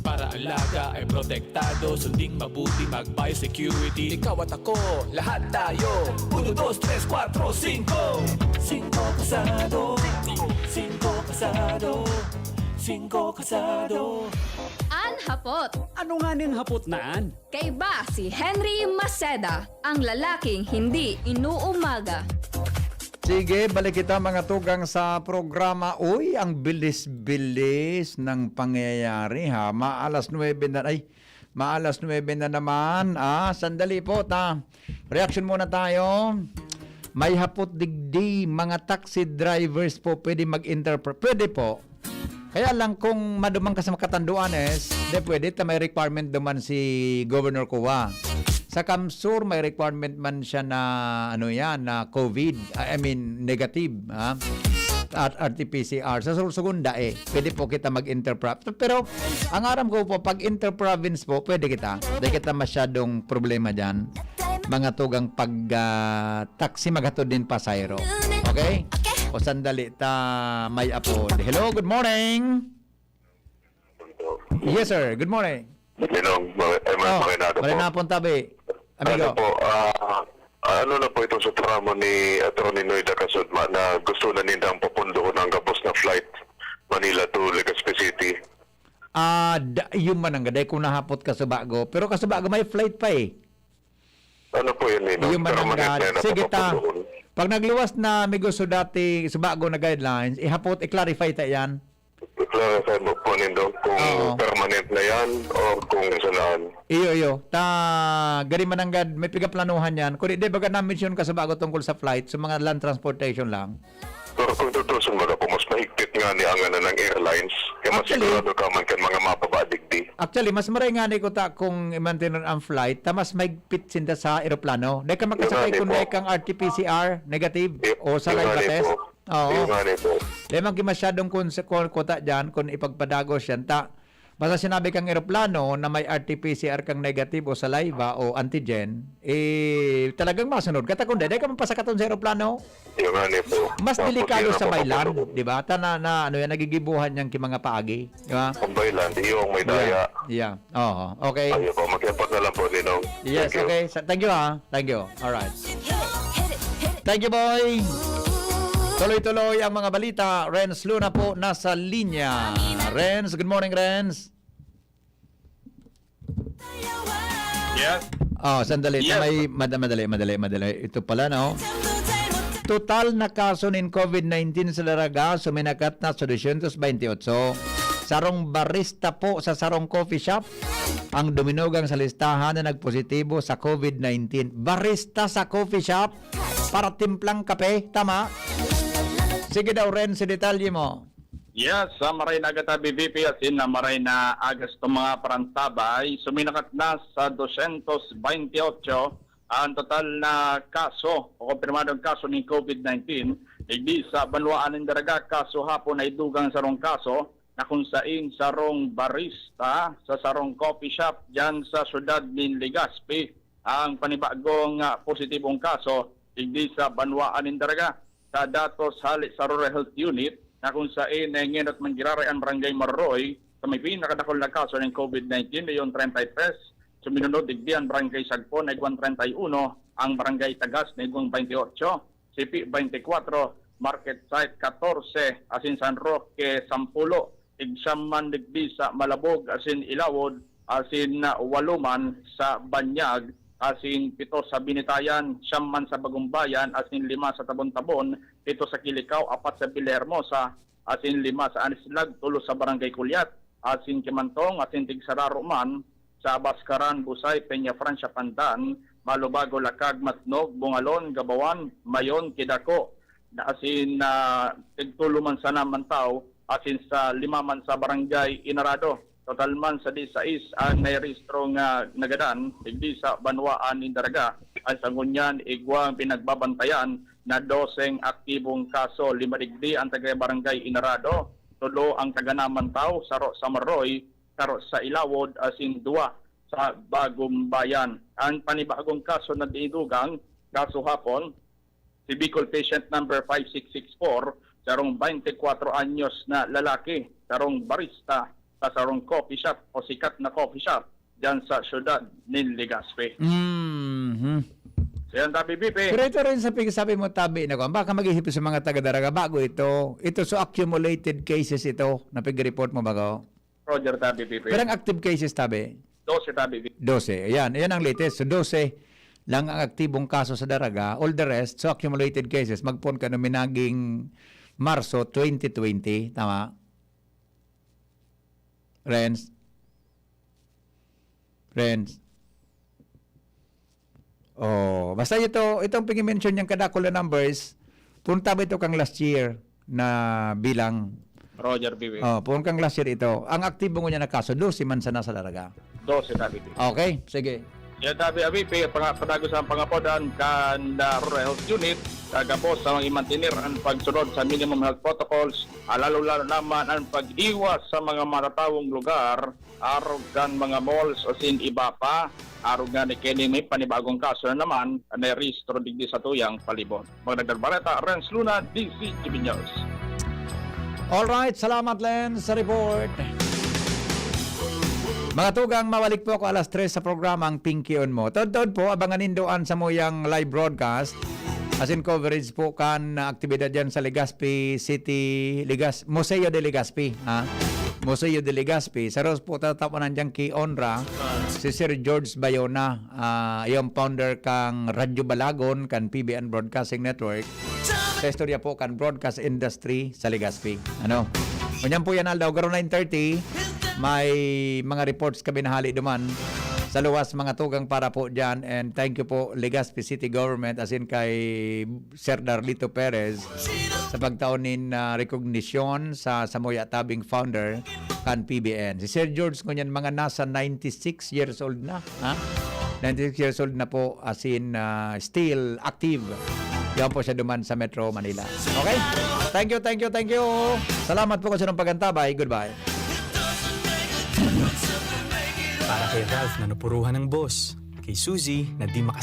Para alaga ay protektado, sunding mabuti, mag-biosecurity. Ikaw at ako, lahat tayo. Uno, dos, tres, kuwatro, singko. Singko kasado. Singko kasado. Singko kasado. An hapot. Ano nga ning hapot na an? Kaiba si Henry Maceda, ang lalaking hindi inuumaga. Sige, balik kita, mga tugang, sa programa. Uy, ang bilis-bilis ng pangyayari, ha. Maalas nuwebe na, ay, maalas nuwebe na naman. Ah, sandali po, ta. Reaction muna tayo. May hapot digdi, mga taxi drivers po, pwede mag-interpret. Pwede po. Kaya lang, kung maduman ka sa makatanduan, is, di pwede, ta may requirement duman si Governor Cua. Sa CamSur, may requirement man siya na, ano yan, na COVID, I mean, negative, ha? At R T P C R. Sa Sorsogon, dae. Pwede po kita mag-interpret. Pero, ang aram ko po, pag interprovince po, pwede kita. Di kita masyadong problema dyan. Mga tugang pag, ah, taxi maghatod din pasahero. Okay? O sandali, ta may apod. Hello, good morning. Yes, sir. Good morning. Ninong, ma-, eh, ma-, Oh, magandang hapon. Magandang hapon, tabi. Amigo. Ano po, ah, ano na po itong sa programa ni Attorney Noy da Kasudma na gusto na nindang papundohon ang gabos na flight Manila to Legazpi City? Ah, da-, yun man ang gaday kung nahapot ka sa bago. Pero ka sa bago, may flight pa eh. Ano po yun, Ninong? Yung mananggad. Permanent na yan na Sige, ta. papapunduhon? Pag nagluwas na, may gusto dati, sa bago na guidelines, ihapot, i-clarify ta yan. I-clarify mo po, Nindong, kung Oo. permanent na yan or kung sanaan. Iyo, iyo. Ta, gari mananggad, may pigaplanuhan yan. Kung di, di baga na-mention ka sa bago tungkol sa flight, sa mga land transportation lang. Pero kung tutusin, baga po, mas mahigpit nga ni ang ano ng airlines. Kaya mas Actually, sigurado ka man kan mga mababa digdi. Actually, mas maray nga ni kuta kung i-maintain ang flight, ta mas mahigpit sinda sa eroplano. Dahil ka Yun nga makasakay ni kung po. dahil kang R T P C R negative Y-, o sa yun live nga ni test. po. Oo. Yun nga ni po. Dahil man masyadong kun-, kun-, kuta dyan, kung ipagpadagos yan, ta, basta sinabi kang eroplano na may R T P C R kang negative o saliva o antigen, eh, talagang masunod ka. Ta kung dahil ka mapasakaton sa eroplano, Yun nga ni po. Mas Tapos delikado yun ang sa baylan, papapunduhon. di ba? Ta na, na, ano yan, nagigibuhan niyang ki mga paagi, di ba? Ang baylan, di yung may Yeah. daya. Yeah. Oo. Okay. Ayun po, makiapot na lang po, Ninong. Yes, Thank you. okay. Sa, thank you, ha. Thank you. All right. Thank you, boy. Tuloy-tuloy ang mga balita. Renz Luna po nasa linya. Renz, good morning, Renz. Yes. Oh, sandali. Yes. May mad-, madali, madali, madali. Ito pala, no? Total na kaso nin COVID nineteen sa Daraga, suminakat na sa dosyentos baynte otso. Sarong barista po sa sarong coffee shop ang duminugang sa listahan na nagpositibo sa COVID nineteen. Barista sa coffee shop para timplang kape, tama? Sige daw, Ren, sa detalye mo. Yes, sa maray na aga ta, B B P, asin na maray na aga sa mga parantabay, suminakat na sa dosyentos baynte otso ang total na kaso o kumpirmadong kaso nin COVID nineteen, digdi sa banwaan nin Daraga. Kaso hapon na idugang sarong kaso na kung sain sarong barista sa sarong coffee shop diyan sa siyudad nin Legazpi ang panibagong, ah, positibong kaso digdi sa banwaan nin Daraga. Sa datos hali sa Rural Health Unit na kung sain, eh, ngenot man giraray an Barangay Maroy sa may pinakadakul na kaso nin COVID nineteen, leyon treinta y tres. Suminunod digdi an Barangay Sagpon na igwang treinta y uno, ang Barangay Tagas na igwang baynte otso, Sipi baynte kwatro, Market Site katorse, asin San Roque sampulo. Igsiyam man digdi sa Malabog asin Ilawod, asin, ah, walo man sa Banyag, asin pito sa Binitayan, siyam man sa Bagumbayan, asin lima sa Tabon-Tabon, pito sa Kilicao, apat sa Villahermosa, asin lima sa Anislag, tulo sa Barangay Culiat, asin Kimantong, asin tigsararo man sa Bascaran, Busay, Peñafrancia, Pandan, Malubago, Lakag, Matnog, Bungalon, Gabawan, Mayon, Kidako, na asin, ah, tigtulo man sana mantaw, asin sa lima man sa Barangay Inarado. Total man sa disais an nairehistro nga nagadan digdi sa banwaan nin Daraga. An sa ngunyan, igwang pinagbabantayan na doseng aktibong kaso. Lima digdi ang taga Barangay Inarado, tulo ang taga Namantaw, saro sa Maroy, saro sa Ilawod asin duwa sa Bagumbayan. An panibagong kaso na dinugang, kaso hapon, si Bicol patient number five six six four, sarong twenty-four anyos na lalaki, sarong barista sa sarong coffee shop o sikat na coffee shop diyan sa siyudad nin Legazpi. Mhm. So yan, Tabi P P. Pero ito rin sa pig-, sabi mo, Tabi, na kwan, baka mag-isip sa mga taga-Daraga, bago ito. Ito, so accumulated cases ito na pig-report mo, bago? Roger, Tabi P P. Pero ang active cases, Tabi? Dose, Tabi P P. Dose. Ayan, ayan ang latest. So, dose lang ang aktibong kaso sa Daraga. All the rest, so accumulated cases, magpon ka no minaging Marso twenty twenty, tama? Renz? Renz? Oh, basta ito, itong pingi-mention niyang kadakul na numbers, punta ba ito kang last year na bilang? Roger, P P. Oh, pun kang last year ito. Ang aktibo ngunyan na kaso, dose man sana sa Daraga. Dose, Tabi P P. Okay, sige. Yan, Tabi P P, panga-, padagos ang pangapodan kan, ah, Rural Health Unit, kagapos sa mga imantinir ang pagsunod sa minimum health protocols, ah, lalo-lalo naman ang pag-iwas sa mga matatawong lugar, arog kan mga malls asin iba pa. Arog nga ni kini may panibagong kaso na naman na narehistro digdi sa tuyang palibot. Magdagdag bareta, Renz Luna, D Z T V News. Alright, salamat, Len, sa report. Mga tugang, mabalik po ako alas tres sa programang Pinkion Mo. Tod-tod po, abangan nindo an samuyang live broadcast, asin coverage po kan aktibidad diyan sa Legazpi City, Legas-, Museo de Legazpi, ha? Museo de Legazpi. Sa Rose po, tatapunan diyang ki-onra si Sir George Bayona, ah, yung founder kang Radyo Balagon, kan P B N Broadcasting Network. Sa istorya po kan broadcast industry sa Legazpi. Ano? Ngunyan po yan, aldaw, garo nine thirty, may mga reports kami nahali duman. Sa luwas, mga tugang, para po dyan. And thank you po, Legazpi City Government, asin kay Sir Darlito Perez, sa pagtao nin, ah, rekognisyon sa samuya tabing founder kan P B N. Si Sir George ngunyan, mga nasa ninety-six years old na, ha? Ninety-six years old na po, asin, ah, still active. Yan po siya duman sa Metro Manila. Okay? Thank you, thank you, thank you. Salamat po sa inyong pag-antabay. Goodbye. Para kay Ralph na napuruhan ng boss, kay Suzy na di makas-